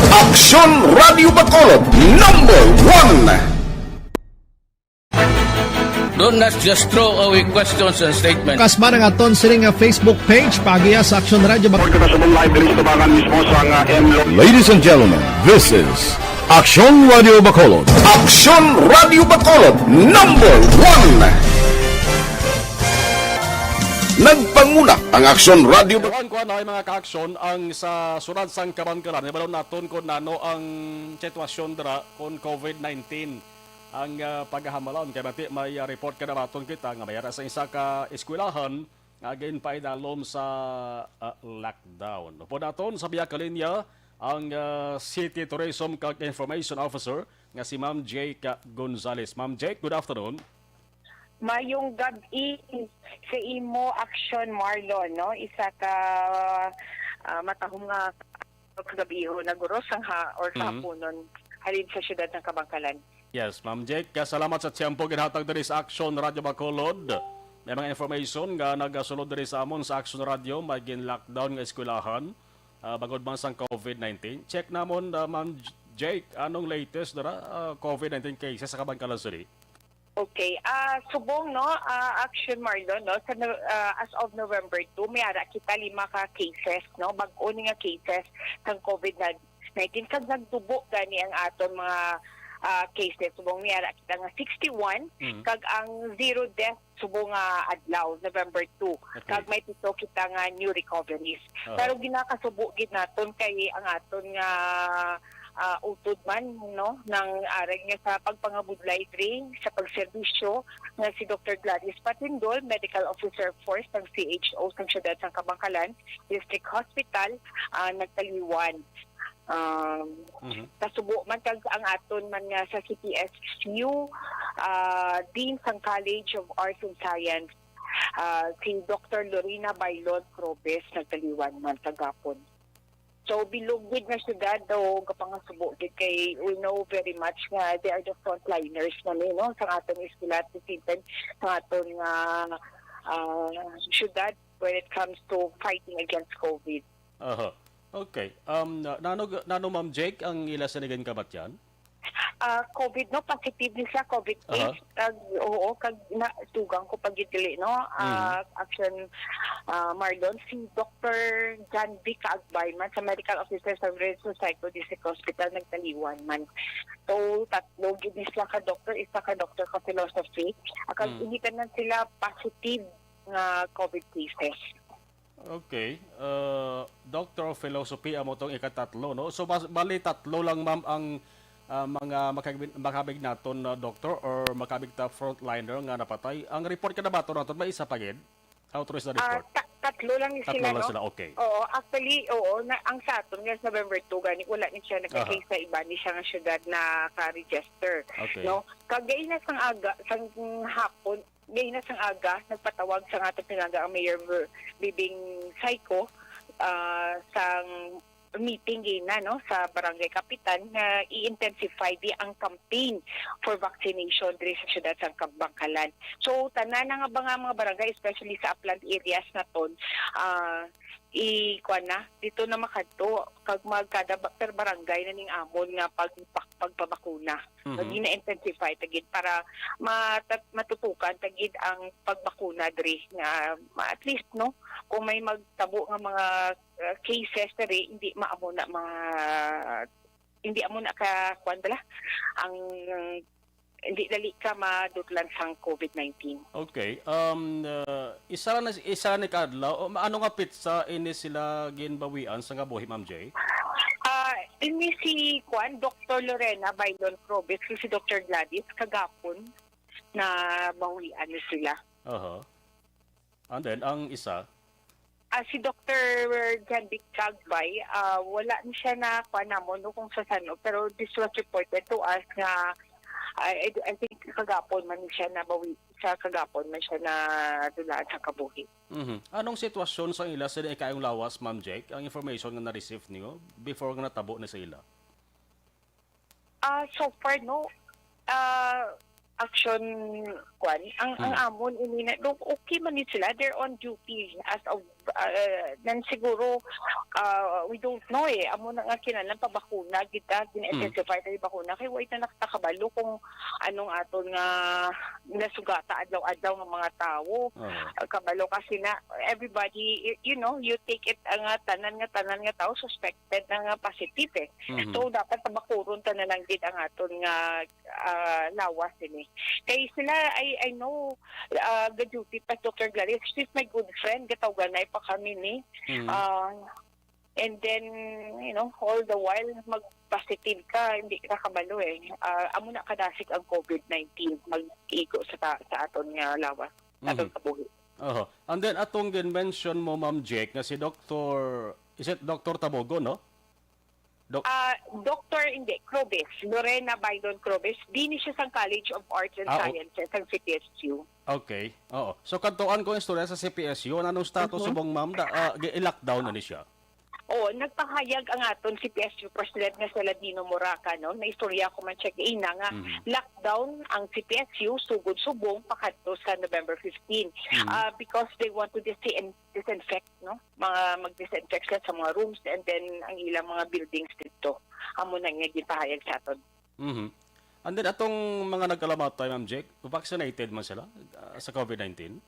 Aksyon Radio Bacolod, number one. Don't not just throw away questions and statements. Kasma ang aton sini nga Facebook page, paagiya sa Aksyon Radio Bacolod. Kita sa live diri sa tubangan mismo sa nga M Lo. Ladies and gentlemen, this is Aksyon Radio Bacolod. Aksyon Radio Bacolod, number one. Nagpanguna ang Aksyon Radio Bacolod. Kuan, kuan, ay, mga kaaksyon, ang sa sulod sang Kabankalan, ibalo naton kung nano ang sitwasyon dira kon COVID nineteen ang, ah, pagahamalan. Kay bati may, ah, report kadabaton kita nga may ara sa isa ka eskwelahan nga ginpaidalom sa, ah, lockdown. Upod naton sa biya ka linya ang, ah, City Tourism kag Information Officer nga si Ma'am Jake Gonzales. Ma'am Jake, good afternoon. Mayong gab-i sa imo, Aksyon, Marlon, no? Isa ka, ah, matahom nga kagabihon na guro sang ha, or sa Mhm. hapunon halin sa siyudad ng Kabankalan. Yes, Ma'am Jake, salamat sa tiyempo ginhatag diri sa Aksyon Radio Bacolod. May mga information nga nagasulod diri sa amon sa Aksyon Radio, may gin-lockdown nga eskwelahan, ah, bangod man sang COVID nineteen. Check namon, ah, Ma'am J-, Jake, anong latest dira, ah, COVID nineteen cases sa Kabankalan City? Okay, ah, subong, no, ah, Aksyon, Marlon, no, sa no-, ah, as of November two, may ara kita lima ka cases, no, bag-o ni nga cases sang COVID nineteen, kag nagtubo gani ang aton mga, ah, cases. Subong may ara kita nga sixty-one, Mm. kag ang zero death subong nga adlaw, November two, Okay. kag may pito kita nga new recoveries. Oo. Pero ginakasubo gid naton kay ang aton nga, ah, utod man, no, nang aral nga sa pagpangabudlay diri sa pagserbisyo nga si Doktor Gladys Patindol, Medical Officer four sang C H O sang siyudad sang Kabankalan District Hospital, ah, nagtaliwan. Um, Mhm. Kasubo man kag ang aton man nga sa C P S U, ah, Dean sang College of Arts and Science, ah, si Doktor Lorena Bailon Crobes nagtaliwan man kagapon. So, bilog gid nga siyudad daw gapangasubo gid kay we know very much nga they are the frontliners na ni, no, sa aton eskwela at the same time sa aton nga, ah, siyudad when it comes to fighting against COVID. Aha. Okay. Um, na-, nano, nano, Ma'am Jake, ang ila sini ginkamatyan? Ah, COVID, no? Positive ni siya, COVID Aha. case. Kag, oo, kag na, tugang ko pag itili, no? Ah, Mhm. Action, ah, Marlon, si Doktor John B. Kaagbay man sa medical officer sa Lorenzo Psycho District Hospital, nagtaliwan man. So, tatlo gid ni sila ka doktor, isa ka doktor ka philosophy. Kag Mm. ini tanan sila positive nga COVID cases. Okay. Uh, Doctor of Philosophy, amo tong ikatatlo, no? So, bas-, bali tatlo lang, ma'am, ang, ah, mga makabig, makabig naton, uh, doktor or makabig ta frontliner nga napatay. Ang report ka na ba naton, may isa pa gid? How true is the Ah, report? ta-, tatlo lang ni Tatlo sila, lang no? sila, okay. Oo, actually, oo, na, ang sa aton nga sa November two, gani, wala ni siya Aha. nagka-case sa iba ni siya nga syudad na ka-register, Okay. no? Kag gaina sang aga, sang hapon, gaina sang aga, nagpatawag sa aton pinaga ang Mayor Ver-, Bibing Psycho, ah, sang meeting gina, no, sa barangay kapitan nga i-intensify di ang campaign for vaccination diri sa siyudad sa Kabankalan. So, tanan na nga mga, mga barangay, especially sa upland areas naton, ah, i-, kuwan na, dito na makadto, kag magkada ba-, per barangay na ning amon nga pag-, pag-, pagpabakuna. Mhm. Pag ina-intensify, tagid para matat-, matutukan, tagid ang pagbakuna diri nga ma-, at least, no, kung may magtabo nga mga, uh, cases diri, hindi maamo na mga, hindi amo na ka, kuwan bala, ang hindi dali ka madutlan sang covid nineteen. Okay. Um, uh, isa lang na, isa lang ni kadlaw. O, ano nga petsa ini sila ginbawian sa kabuhi, Ma'am Jay? Ah, ini si, kuan, Doctor Lorena Bailon Crobes, si Doctor Gladys, kagapon na bawian ni sila. Aha. And then, ang isa? Ah, si Doctor Janvic Cagbay, ah, wala ni siya na kuan namon, no, kung sa sano, pero this was reported to us nga, I, I, I think kagapon man siya nabawi, sa kagapon man siya na dulaan sa kabuhi. Mhm. Anong sitwasyon sa ila sa ikaayong lawas, Ma'am Jake? Ang information nga na-receive niyo before nga natabo na sa ila? Ah, so far, no, ah, action, kwan, ang, ang Mm. amon, ini na, do-, okay man ni sila, they're on duty as of, ah, nan siguro, ah, we don't know, eh. Amo na nga kinahanglan pabakuna gid ta, Mm. gin-intensify ta yung bakuna, kay wait na nakakabalo kung anong aton nga nasugata adlaw-adlaw nga mga tawo. Oo. Ah, kabalo kasi na everybody, y-, you know, you take it, ah, nga tanan nga, tanan nga tawo suspected na nga positive, eh. Mhm. So, dapat tabakuron ta na lang gid ang aton nga, ah, lawas ini. Kay sila, I, I know, ah, ga-duty pa si Doctor Gladys. She's my good friend. Gatawganay pa kami ni. Mhm. Ah, and then, you know, all the while, mag-positive ka, hindi ka kabalo eh. Ah, amo na kadasig ang covid nineteen, mag-igo sa ta-, sa aton nga lawas, sa aton Mhm. kabuhi. Oho. And then, atong gin-mention mo, Ma'am Jake, nga si Doctor, is it Doctor Tabogo, no? Doc- Ah, Doctor, hindi, Crobes. Lorena Baydon Crobes. Dini siya sang College of Arts and Ah, o- Sciences, ang C P S U. Okay. Oo. So, kadtuan ko ang istorya sa C P S U. Anong status Mhm. subong, ma'am? Da, ah, gi-, i-lockdown na ni siya? Oo, nagpahayag ang aton C P S U President nga si Ladino Moraca, no? Naistorya ko man siya kaina nga Mhm. lockdown ang C P S U sugod subong pakadto sa November fifteen. Mhm. Ah, because they want to disin-, disinfect, no? Mga mag-disinfect sila sa mga rooms and then ang ilang mga buildings dito. Amo na nga gipahayag sa aton. Mhm. And then, atong mga nagkalamatay, Ma'am Jake, vaccinated man sila, ah, sa covid nineteen?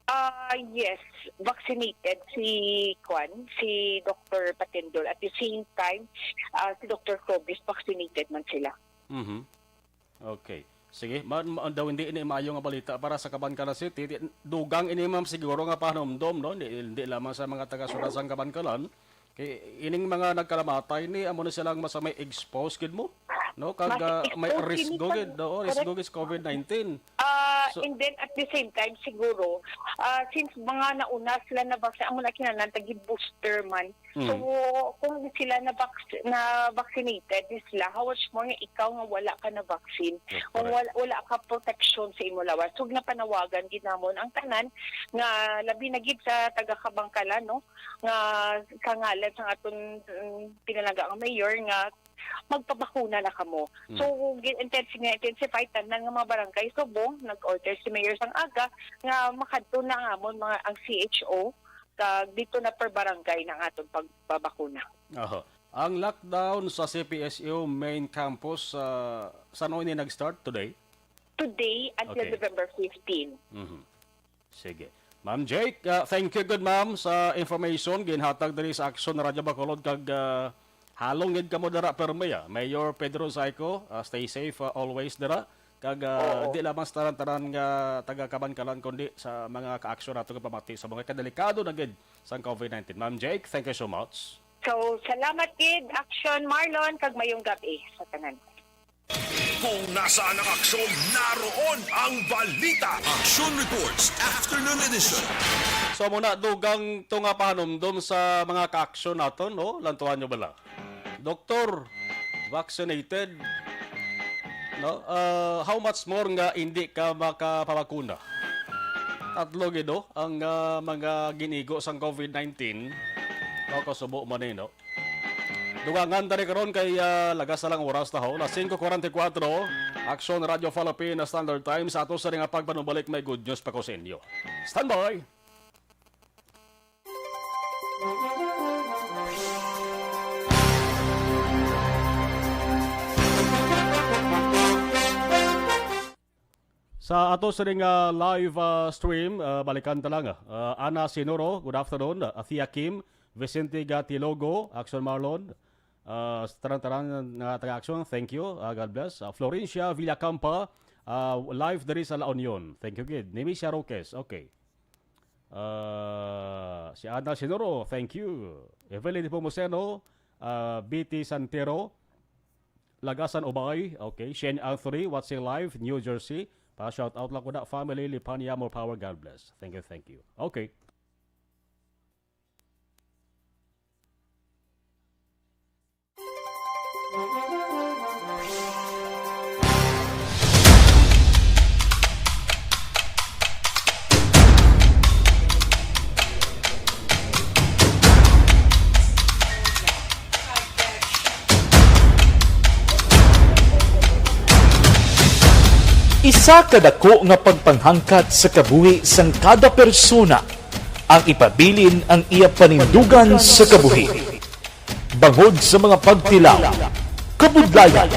Ah, yes, vaccinated si, kwan, si Doctor Patindol. At the same time, ah, si Doctor Crobes, vaccinated man sila. Mhm. Okay. Sige, ma-, ma-, daw hindi ini maayo nga balita para sa Kabankalan City. Di-, dugang ini, ma'am, siguro nga pahanumdom, no? Di, di lamang sa mga taga-syudad sang Kabankalan. Kay ining mga nagkalamatay ni, amo na silang mas may expose gid mo, no? Kag, Mas ah, may expose risk gid go sa, gid, oo, risk correct. go gid sa covid nineteen. Ah, So and then at the same time, siguro, ah, since mga nauna sila na vaccine, amo na kinahanglan tagi booster man. So, Mm. kung sila na vac-, na vaccinated, di sila, how much more nga ikaw nga wala ka na vaccine? Yes, Kung correct. wala, wala ka protection sa imo lawas. So, napanawagan gid namon ang tanan nga labi na gid sa taga Kabankalan, no? Nga sa ngalan sa aton, mm, pinalangga nga mayor nga magpabakuna na kamo. Mm. So, gi-, intensi-, nga intensify tanan nga mga barangay subong, nag-order si Mayor sang aga nga makadto na ang amon mga, ang C H O, kag dito na per barangay na ang aton pagbabakuna. Aha. Ang lockdown sa C P S U main campus, ah, san-o ini nag-start? Today? Today until Okay. November fifteen. Mhm. Sige. Ma'am Jake, ah, thank you good, ma'am, sa information ginhatag diri sa Action Radio Bacolod kag, ah, halong gid kamo dira permi, ah. Mayor Pedro Zaico, ah, stay safe, ah, always dira. Kag, ah, Oo. di lamang sa tanan-tanan nga taga Kabankalan, kundi sa mga ka-aksyon nato nga pamati sa mga kadelikado na gid sang covid nineteen. Ma'am Jake, thank you so much. So, salamat gid, Action Marlon, kag mayong gabi sa tanan. Kung nasaan ang aksyon, naroon ang balita. Action Reports, Afternoon Edition. So, muna, dugang to nga pahanumdom sa mga ka-aksyon nato, no? Lantuhan nyo bala? Doktor, vaccinated, no? Ah, how much more nga hindi ka makapabakuna? Tatlo gid, no, ang, ah, mga ginigo sang covid nineteen. No, kasubo man eh, no? Dugangan ta ni karon kay, ah, lagas na lang oras na ho. Las singko kuwarenta y kuwatro, Aksyon Radyo Philippine Standard Time. Sa ato sa nga pagpanubalik, may good news pa ko sa inyo. Standby! Sa ato sining, ah, live, ah, stream, ah, balikan ta lang, ah. Ah, Ana Sinuro, good afternoon. Ah, Thea Kim, Vicente Gatilogo, Action Marlon. Ah, sa tanan-tanan nga taga-Action, thank you. Ah, God bless. Ah, Florencia Villacampa, Ah, live diri sa La Union. Thank you, gid. Ni Misha Roques. Okay. Ah, si Ana Sinoro, thank you. Evelyn Nepomuceno, ah, B T Santero, Lagasan Ubay, okay. Shane Anthony, watching live, New Jersey. Pa-shout out lang ko na, family, Lipanya, more power, God bless. Thank you, thank you. Okay. Isa ka dako nga pagpanghangkat sa kabuhi sang kada persona ang ipabilin ang iya panindugan sa kabuhi. Bangod sa mga pagtilaw, kabudlayan,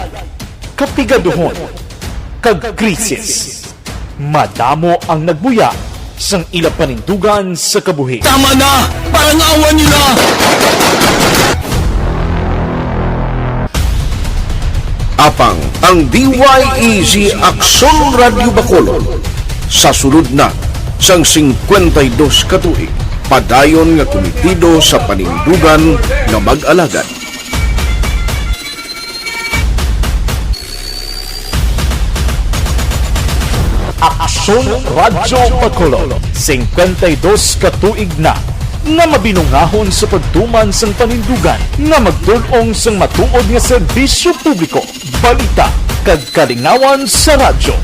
kapigaduhon, kag krisis, madamo ang nagbuya sang ila panindugan sa kabuhi. Tama na! Parangawan niyo na! Apang ang D Y E Z Aksyon Radyo Bacolod sa sulod na sang singkwenta y dos ka tuig, padayon nga kumitido sa panindugan nga mag-alagad. Aksyon Radyo Bacolod, singkwenta y dos ka tuig na nga mabinungahon sa pagtuman sang panindugan nga magtul-ong sang matuod nga serbisyo publiko, balita, kag kalingawan sa radyo.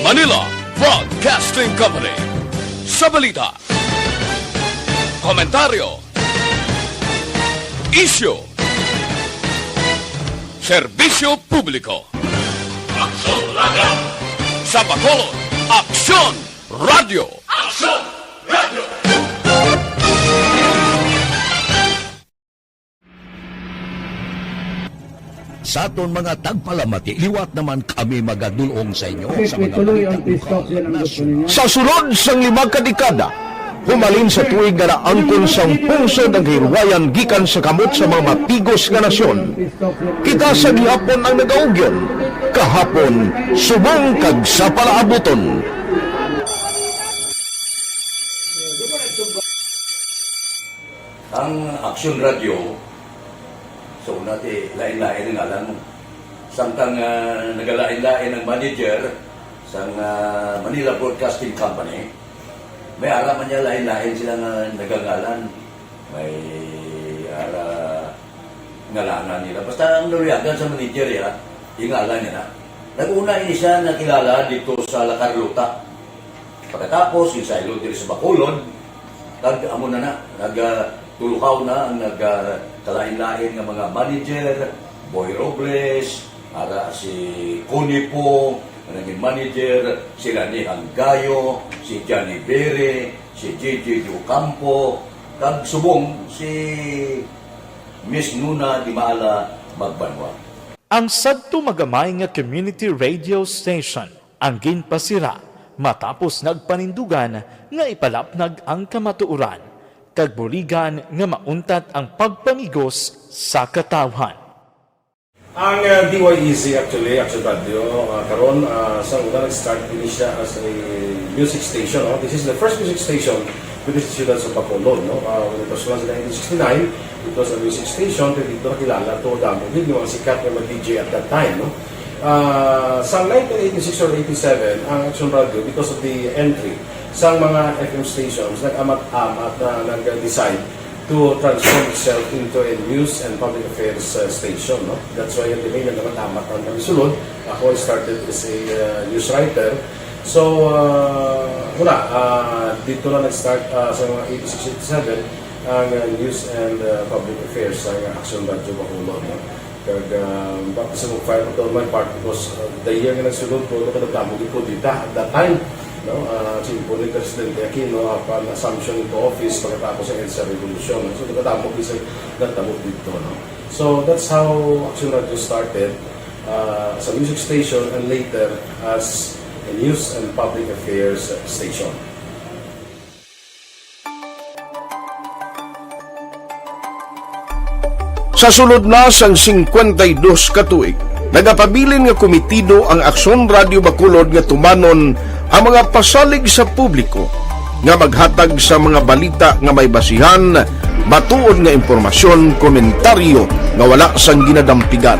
Manila Broadcasting Company. Sa balita, komentaryo, isyu, serbisyo publiko. Aksyon Radyo. Sa Bacolod, Aksyon Radyo. Aksyon Radyo. Sa aton mga tagpalamati, liwat naman kami magadul-ong sa inyo sa mga balita lokal, nasyonal. Sa sulod sang lima ka dekada, humalin sa tuig nga naangkon sang pungsod ang kahilwayan gikan sa kamot sa mga mapigos nga nasyon. Kita sa gihapon ang nagaugyon, kahapon, subong kag sa palaabuton. Ang Aksyon Radyo, sa una ti lain-lain ang ngalan mo. Samtang, ah, nagalain-lain ang manager sang, ah, Manila Broadcasting Company, may ara man niya lain-lain sila nga nagangalan. May ara ngalanan nila. Basta ang naluyagan sa manager ya, ingalan niya na. Nag-una ini siya nakilala dito sa La Carlota. Pagkatapos, ginsaylo diri sa Bacolod, kag amo na na, nag, ah, tulukaw na ang nag, ah, kalain-lain nga mga manager, Boy Robles, ara si Connie Po, nga naging manager, si Rani Hanggayo, si Johnny Bere, si J J Ocampo, kag subong si Miss Nuna Di Maala Magbanwa. Ang sadto magamay nga community radio station ang ginpasira matapos nagpanindugan nga ipalapnag ang kamatuoran kag buligan nga mauntat ang pagpamigos sa katawhan. Ang, ah, D Y E Z actually, Action Radio, ah, karon, ah, sa una nag-start ini siya as a music station, no? This is the first music station diri sa siyudad sa Bacolod, no? Ah, when it was launched in nineteen sixty-nine, it was a music station, kay dito nakilala to damo gid nga mga sikat nga mga D J at that time, no? Ah, sa nineteen eighty-six or eighty-seven, ang Action Radio, because of the entry sa mga F M stations, nag-amat-amat na nag-decide to transform itself into a news and public affairs, uh, station, no? That's why yung name naman Amat ang kami sulod. Ako, I started as a, uh, news writer. So, uh, wala, uh, dito na nag-start, uh, sa mga eighty-six, eighty-seven, ang, uh, news and, uh, public affairs sa Action Radio Bacolod, no? Kag, ah, baptism of fire to my part because, ah, the year nga nagsulod ko, nagkadamo gid ko dita at that time, no? Ah, simple ni Presidente Aquino, apan assumption into office pagkatapos sa EDSA Revolution, no? So, nagkadamo gid sa nagtabo dito, no? So, that's how Action Radio started, ah, as a music station and later as a news and public affairs station. Sa sulod na sang singkwenta y dos ka tuig, nagapabilin nga komitido ang Aksyon Radyo Bacolod nga tumanon ang mga pasalig sa publiko nga maghatag sa mga balita nga may basihan, matuod nga impormasyon, komentaryo nga wala sang ginadampigan,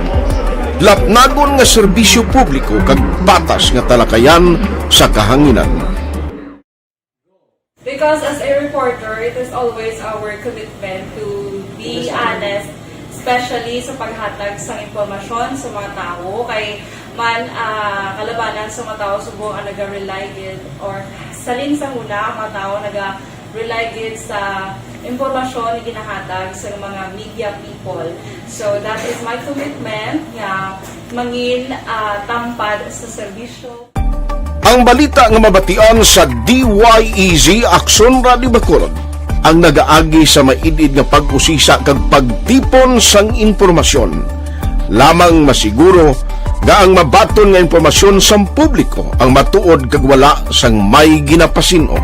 lapnagon nga serbisyo publiko, kag patas nga talakayan sa kahanginan. Because as a reporter, it is always our commitment to be honest, especially sa paghatag sang impormasyon sa mga tawo. Kay man ah, kalabanan sa mga tawo subong ang naga-rely gid or salin sa huna ang mga tawo naga-rely gid sa impormasyon nga ginahatag sa mga media people. So that is my commitment nga mangin ah, tampad sa serbisyo. Ang balita nga mabatian sa D Y E Z Aksyon Radyo Bacolod ang nagaagi sa maid-id nga pag-usisa kag pagtipon sang impormasyon. Lamang masiguro nga ang mabaton nga impormasyon sang publiko ang matuod kag wala sang may ginapasin-o.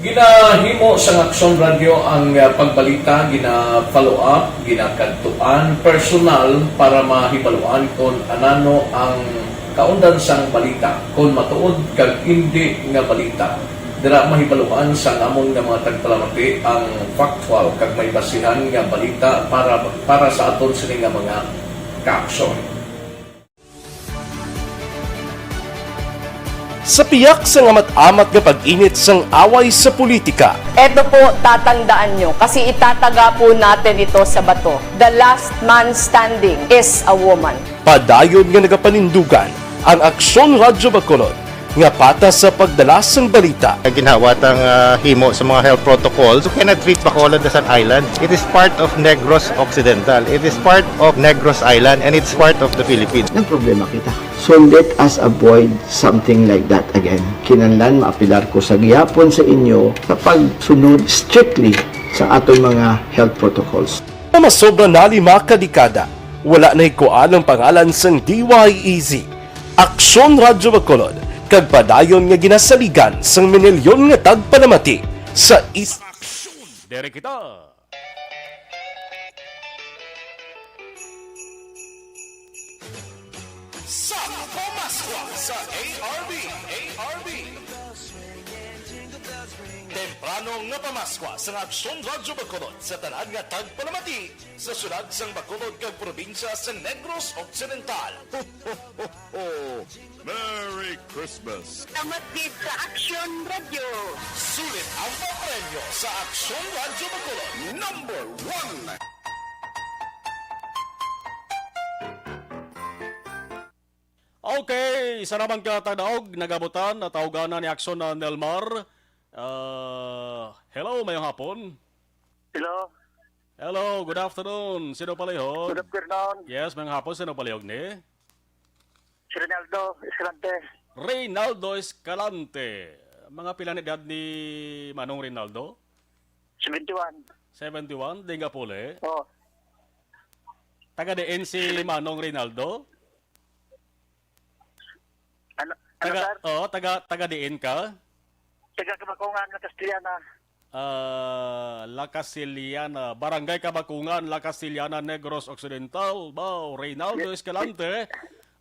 Ginahimo sang Aksyon Radyo ang ah, pagbalita, gina-follow up, ginakadtuan personal para mahibaluan kon anano ang kaundan sang balita, kon matuod kag indi nga balita. Dira mahibaluan sang amon nga mga tagpalamati ang factual kag may basihan nga balita para para sa aton sini nga mga kaaksyon. Sa piyak sang amat-amat nga pag-init sang away sa politika, Eto po, tatandaan nyo, kasi itataga po natin ito sa bato. The last man standing is a woman. padayon nga nagapanindugan ang Aksyon Radyo Bacolod nga patas sa pagdala sang balita. Ginhawa tang ah, himo sa mga health protocols. You cannot treat Bacolod as an island. It is part of Negros Occidental. It is part of Negros Island and it's part of the Philippines. Nagproblema kita. So let us avoid something like that again. Kinahanglan maapelar ko sa gihapon sa inyo sa pagsunod strictly sa aton mga health protocols. Nga masobra na lima ka dekada, wala na higkuan ang pangalan sang D Y E Z, Aksyon Radyo Bacolod, kag padayon nga ginasaligan sang minilyon nga tagpanamati sa is- Aksyon! Diri kita! Sa Pamaskwa sa A R B, A R B. Temprano nga pamaskwa sa Aksyon Radyo Bacolod sa tanan nga tagpalamati sa syudad sang Bacolod kag probinsya sa Negros Occidental. Ho, ho, ho, ho! Merry Christmas! Salamat gid sa Aksyon Radyo. Sulit ang papremyo sa Aksyon Radyo Bacolod. Number one. Okay, isa naman ka tagdaog, nagabutan at tawganan ni Aksyon na Nelmar. Ah, hello, mayong hapon. Hello. Hello, good afternoon. Sino palihog? Good afternoon. Yes, mayong hapon. Sino palihog ni? Si Rinaldo Escalante. Rinaldo Escalante. Mga pila ni edad ni Manong Rinaldo? Seventy-one. Seventy-one, Dingapule. Oh. Taga diin si Manong Rinaldo? Ano, ano Taga, sir? oh, taga, taga diin ka? Taga Kabakungan, La Castellana. Ah, La Castellana, Barangay Kabakungan, La Castellana, Negros Occidental. Bao, Reynaldo Escalante.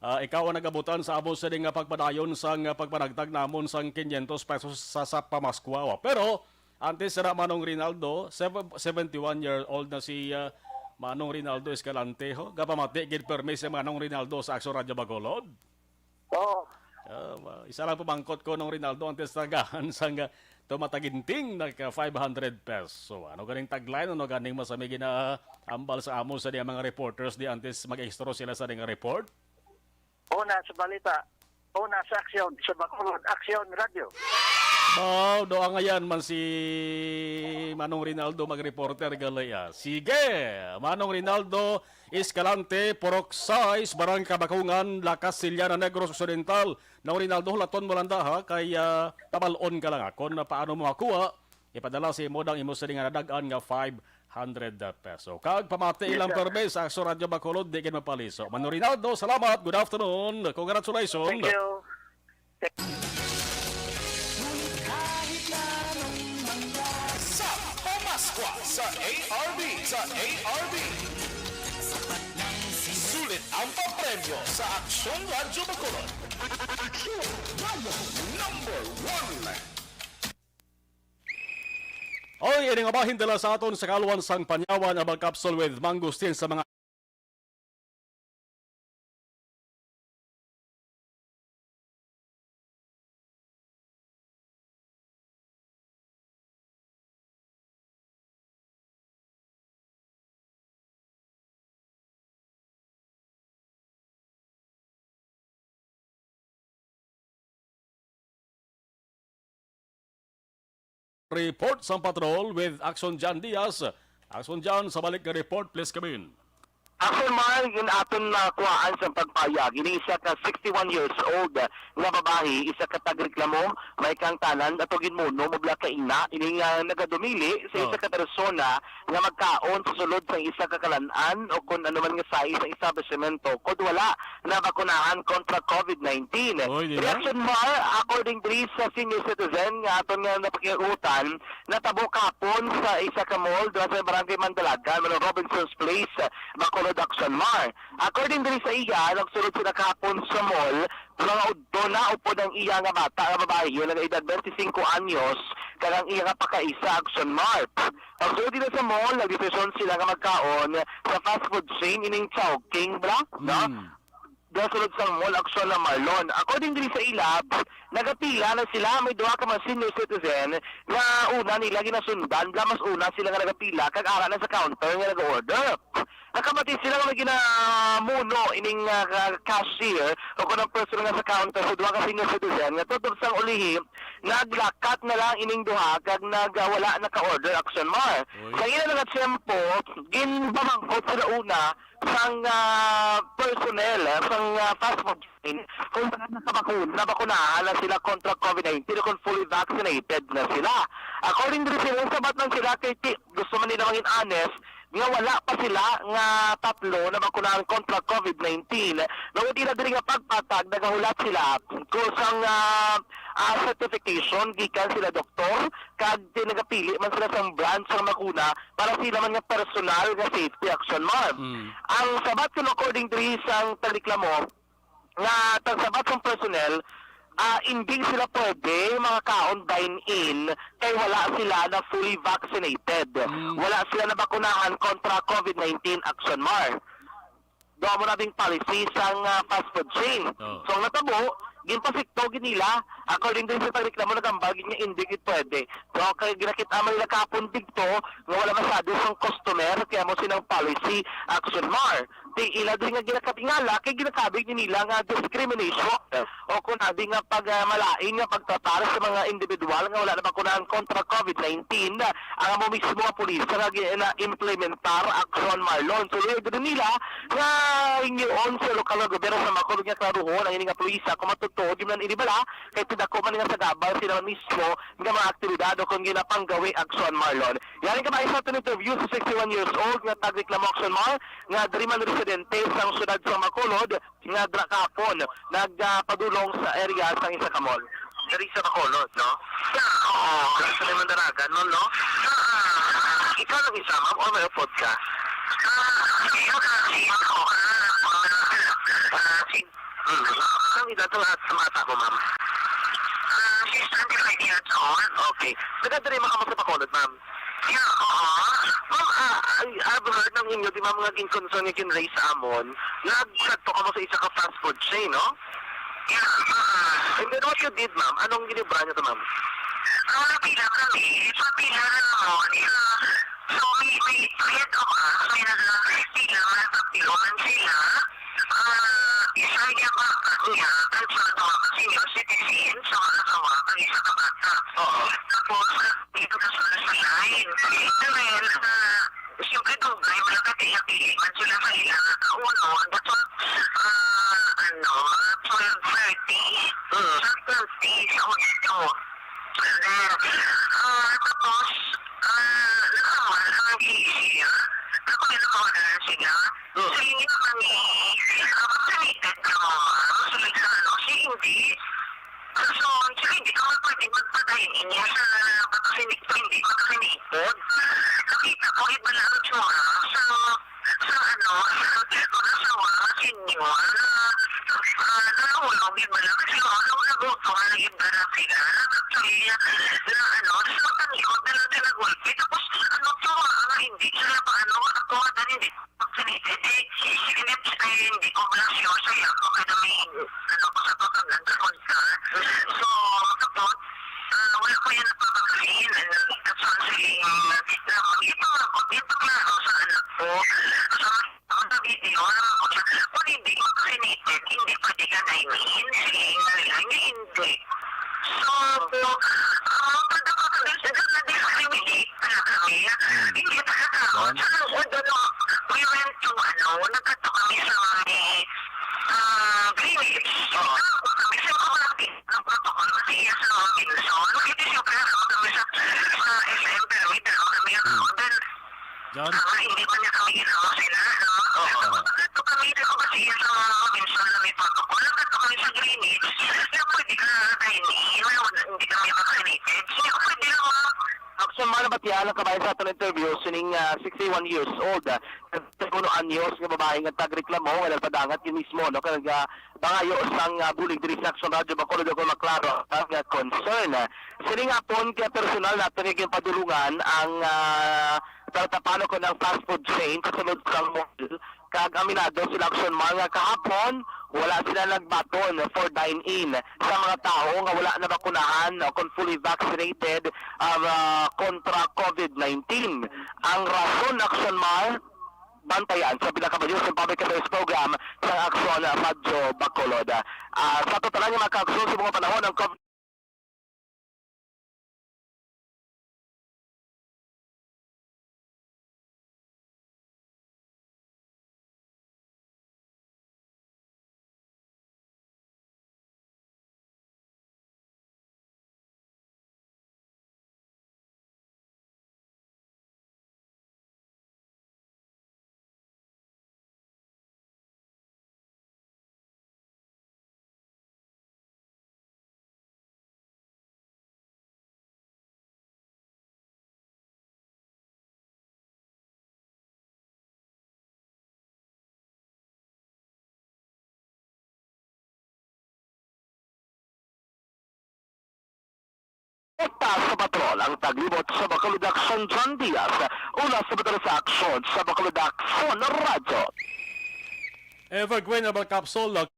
Ah, ikaw ang nagabutan sa amo sini nga pagpadayon sang pagpanagtag namon sang quinientos pesos sa, sa pamaskwa. Pero antes na, Manong Rinaldo, sev-, seventy-one year old na si ah, Manong Rinaldo Escalante, ho. Gapamati gid permi si Manong Rinaldo sa Aksyon Radyo Bacolod. Oo. Ah, ma- isa lang pamangkot ko, Nong Rinaldo, ang testagaan sang ah, tumataginting nagka five hundred pesos. So, ano ganing tagline, ano ganing masami ginaambal sa amo sa diya mga reporters di antes mag-extra sila sa diya nga report? Una sa balita, una sa aksyon, sa Bacolod Aksyon Radio. Wow, doa nga yan man si Manong Rinaldo mag-reporter gali ah. Sige, Manong Rinaldo Escalante, Purok sais, Barangay Kabakungan, La Castellana, Negros Occidental. Nong Rinaldo, hulaton mo lang da, ha, kay ah, pabalon ka lang akon na paano mo makuha. Ipadala sa imo dang imo sini nga nadag-an nga five hundred peso. Kag pamati Yes, ilang sir. permi sa Aksyon Radyo Bacolod, di gid mapaliso. Manong Rinaldo, salamat. Good afternoon. Congratulations. Thank you. Ngunit kahit na anong mangyari, Sa Pamaskwa Sa A R B, sa A R B. Sulit ang papremyo sa Aksyon Radyo Bacolod. Aksyon Radyo number one. Oy, ini nga bahin dala sa aton sa kaluan sang Panyawan, herbal capsule with mangosteen sa mga Report sang patrol with Action John Diaz. Action John, sa balik nga report, please come in. Action Mar, in aton na kuhaan sa pagpayag, ini isa ka sixty-one years old nga babayi, isa ka tagreklamo, may kaangtanan ato ginmuno mabla ka ina, ini nga nagadumili sa isa Oh. ka persona nga magkaon sa sulod sa isa ka kalan-an o kon ano man nga size sa establishmento, kod wala nabakunahan kontra COVID nineteen. Oy, di ba? Reaction Mar, according diri sa senior citizen nga aton nga napakiutan, natabo kapon sa isa ka mall duha sa barangay Mandalagan, Manong Robinson's Place, Bacolod, Action Mar. According diri sa iya, nagsulod sila kapon sa mall, mga udto na upod ang iya nga bata nga babayi nga nag-edad twenty-cinco anyos, kag ang iya nga pakaisa, Action Mar. Pagsulod nila sa mall, nagdesisyon sila nga magkaon sa fast food chain ining Chowking, bra? No? Mm. Gasulod sang mall, Action na Marlon. According diri sa ila, nagapila na sila, may duha ka mga senior citizen nga una nila ginasundan, bla mas una sila nga nagapila, kag ara na sa counter nga nag-order. Nakabati sila nga may ginamuno ining, ah, ka-, cashier o kon ang person nga sa counter sa duha ka senior citizen nga tubtob sang ulihi, naglakat na lang ining duha kag nagwala na ka-order, Action Mar. Oy. Sa ila nga tiyempo, ginpamangkot sila una sang, ah, personnel, ah, sang, ah, fast food chain kung mga nakabakun-, nabakunahan na sila kontra COVID nineteen o kung fully vaccinated na sila. According diri sila, sabat man sila kay ti-, gusto man nila mangin honest, nga wala pa sila nga tatlo nabakunahan kontra COVID nineteen. Bangod ila diri nga pagpatag, nagahulat sila kusang, ah, ah, certification gikan sila doktor, kag tinagapili man sila sang branch sang bakuna para sila man nga personal nga safety, Action Mar. Mm. Ang sabat kuno, according diri sang tagreklamo, nga tagsabat sang personnel, ah, hindi sila pwede makakaon dine-in kay wala sila na fully vaccinated. Mm. Wala sila nabakunahan kontra COVID nineteen, Action Mar. Daw amo na ding policy sang, ah, fast food chain. Oh. So, ang natabo, ginpasikto gid nila. According din sa tagreklamo, nagambal gid nga hindi gid pwede. So, kay ginakit-an man nila kapon digto nga wala masyado sang customer, kaya mo silang policy, Action Mar. Ti ila din nga ginakatingala kay ginakabig ni nila nga discrimination o kung abi nga pag, ah, malain nga pagtratar sa mga individual nga wala nabakunahan kontra COVID nineteen. Ang amo mismo nga pulis nga gi-, na-implementar, Action Marlon. So, luyag din nila nga hingyoon sa lokal nga gobyerno sa Bacolod nga klaruhon ang ini nga pulis kung matutuod yun ang inibala kay tidako man nga sa gabal sila man mismo nga mga aktibidad o kung ginapanggawi, Action Marlon. Yan ang kabay sa aton interview sa sixty-one years old nga tagreklamo, Action Mar, nga diri man residente sang siyudad sa Bacolod, nga dra kahapon nagpadulong sa area sang isa ka mall. Diri sa Bacolod, no? Yeah, oo. Sa may Mandaragan, ma'am, no? Ah, ikaw lang isa, ma'am, o may upod ka? Ah, hindi, okay. Ako, ah, ah, si-, hmm. Ang edad sa, sa bata mo, ma'am? Ah, she's twenty-five years old. Okay. Taga diri man kamo sa Bacolod, ma'am? Yeah, oo. Ma'am, ah, I, I've heard ng inyo, di, ma'am, nga gin-concern nga gin-raise sa amon, nagsadto kamo sa isa ka fast food chain, no? Yeah, oo. And then what you did, ma'am? Anong ginibra niyo to, ma'am? Ah, napila kami. Papila na naman. Yeah. So, may, may, may ito ba? May nagpila man, papila man sila. Ah, isa niya ba, niya, ang sa mga senior citizen, sa mga asawa, ang isa ka bata. Oo. Tapos, dito na sa line. And then, ah, siyempre, dugay, wala ka pila-pili man sila sa ila nga kaunon. That's why, ah, ano, mga twelve thirty, Mm. twelve thirty sa August. And then, ah, tapos, ah, nakaman ang D C. Ako na nakawalan sila. Mm. So, yun yung kami, ah, vaccinated ka, mama. Masulod sa ano, si hindi. So, sige, hindi ka man pwede magpadayon niya sa vaccine, hindi vaccinated. Nakita ko, iba lang ang tsura sa, sa ano, sa mag-asawa, senior, na, ah, nahulog, iba lang. Kasi yung ano, nagutom na iba na sila. Actually, na ano, sa matangkod na lang sila gulpi. Tapos, ano, tsura nga, hindi sila pa, ano, ako, hindi vaccinated. Eh, hindi, eh, hindi ko lang sure sa iya kung ano may, ano, sa pagkaganda ko ka. So, tapos, ah, wala ko yan napapakain. Ano, tapos ang siling, na, ito, ito, klaro sa anak ko. Sa mga video, alam ko siya, kung hindi vaccinated, hindi pwede ka dine-in. Siling, hindi. So, ah, pag nakakabis, na-discriminate pala kami. Hmm. Hindi pagkatapos, Yan. Sa lungsod, ano, we went to, ano, nagkadto kami sa may, ah, Greenwich. Oo. Nagkadto kami sa mga ng protocol, kasi iya sa Robinson. Kasi siyempre, ano, kami sa, sa S M permit, ano, kami ang Hmm. Then, John? Ah, hindi pa niya kami ginawa sila, no? Oo. Nagkadto kami, di ko kasi iya sa mga Robinson na may protocol. Nagkadto kami sa Greenwich. Na pwede ka dine-in, wala, hindi kami vaccinated. Hindi ko pwede lang, ma'am. Action man ang batian ang kabahin sa aton interview sining, ah, sixty-one years old, ah, thirty-one anyos nga babae nga tagreklamo nga nagpadangat yun mismo, no, kag, ah, bangayo sang, ah, bulig diri sa Action Radio Bacolod, kung maklaro ang, ah, concern. Sining hapon kay personal naton nga ginpadulungan ang, ah, talatapano ko ng fast food chain sa sulod sang mall. Kag aminado sila, Action Man, nga kahapon wala sila nagbaton for dine-in sa mga tawo nga wala nabakunahan o kon fully vaccinated, ah, kontra COVID nineteen. Ang rason, Action Man, bantayan sa pinakabayo sa public affairs program sa Action Radyo Bacolod. Ah, sa totalan nga mga kaaksyon sa mga panahon, ang COVID Direkta sa patrol ang taglibot sa Bacolod Action, John Diaz. Una sa patrol sa aksyon sa Bacolod Action Radyo. Evergreen Herbal Capsule,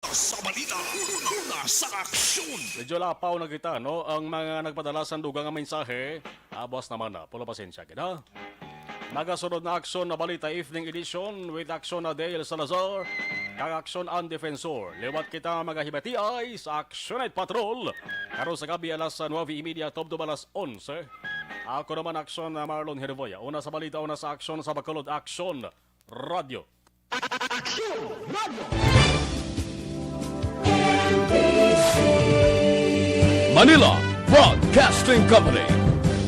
Sa balita, una, una sa aksyon. Medyo lapaw na kita, no? Ang mga nagpadala sa dugang nga mensahe, abos naman na. Pulo pasensya kita. Nagasunod na aksyon na balita, evening edition with Aksyon na Dale Salazar, kag Aksyon ang Defensor. Liwat kita, mga hibatiay, sa Aksyon Night Patrol. Karon sa gabi, alas nuebe y media, tubtob alas onse. Ako naman, Aksyon na Marlon Herboya. Una sa balita, una sa aksyon sa Bacolod Aksyon Radyo. Aksyon Radyo. Manila Broadcasting Company.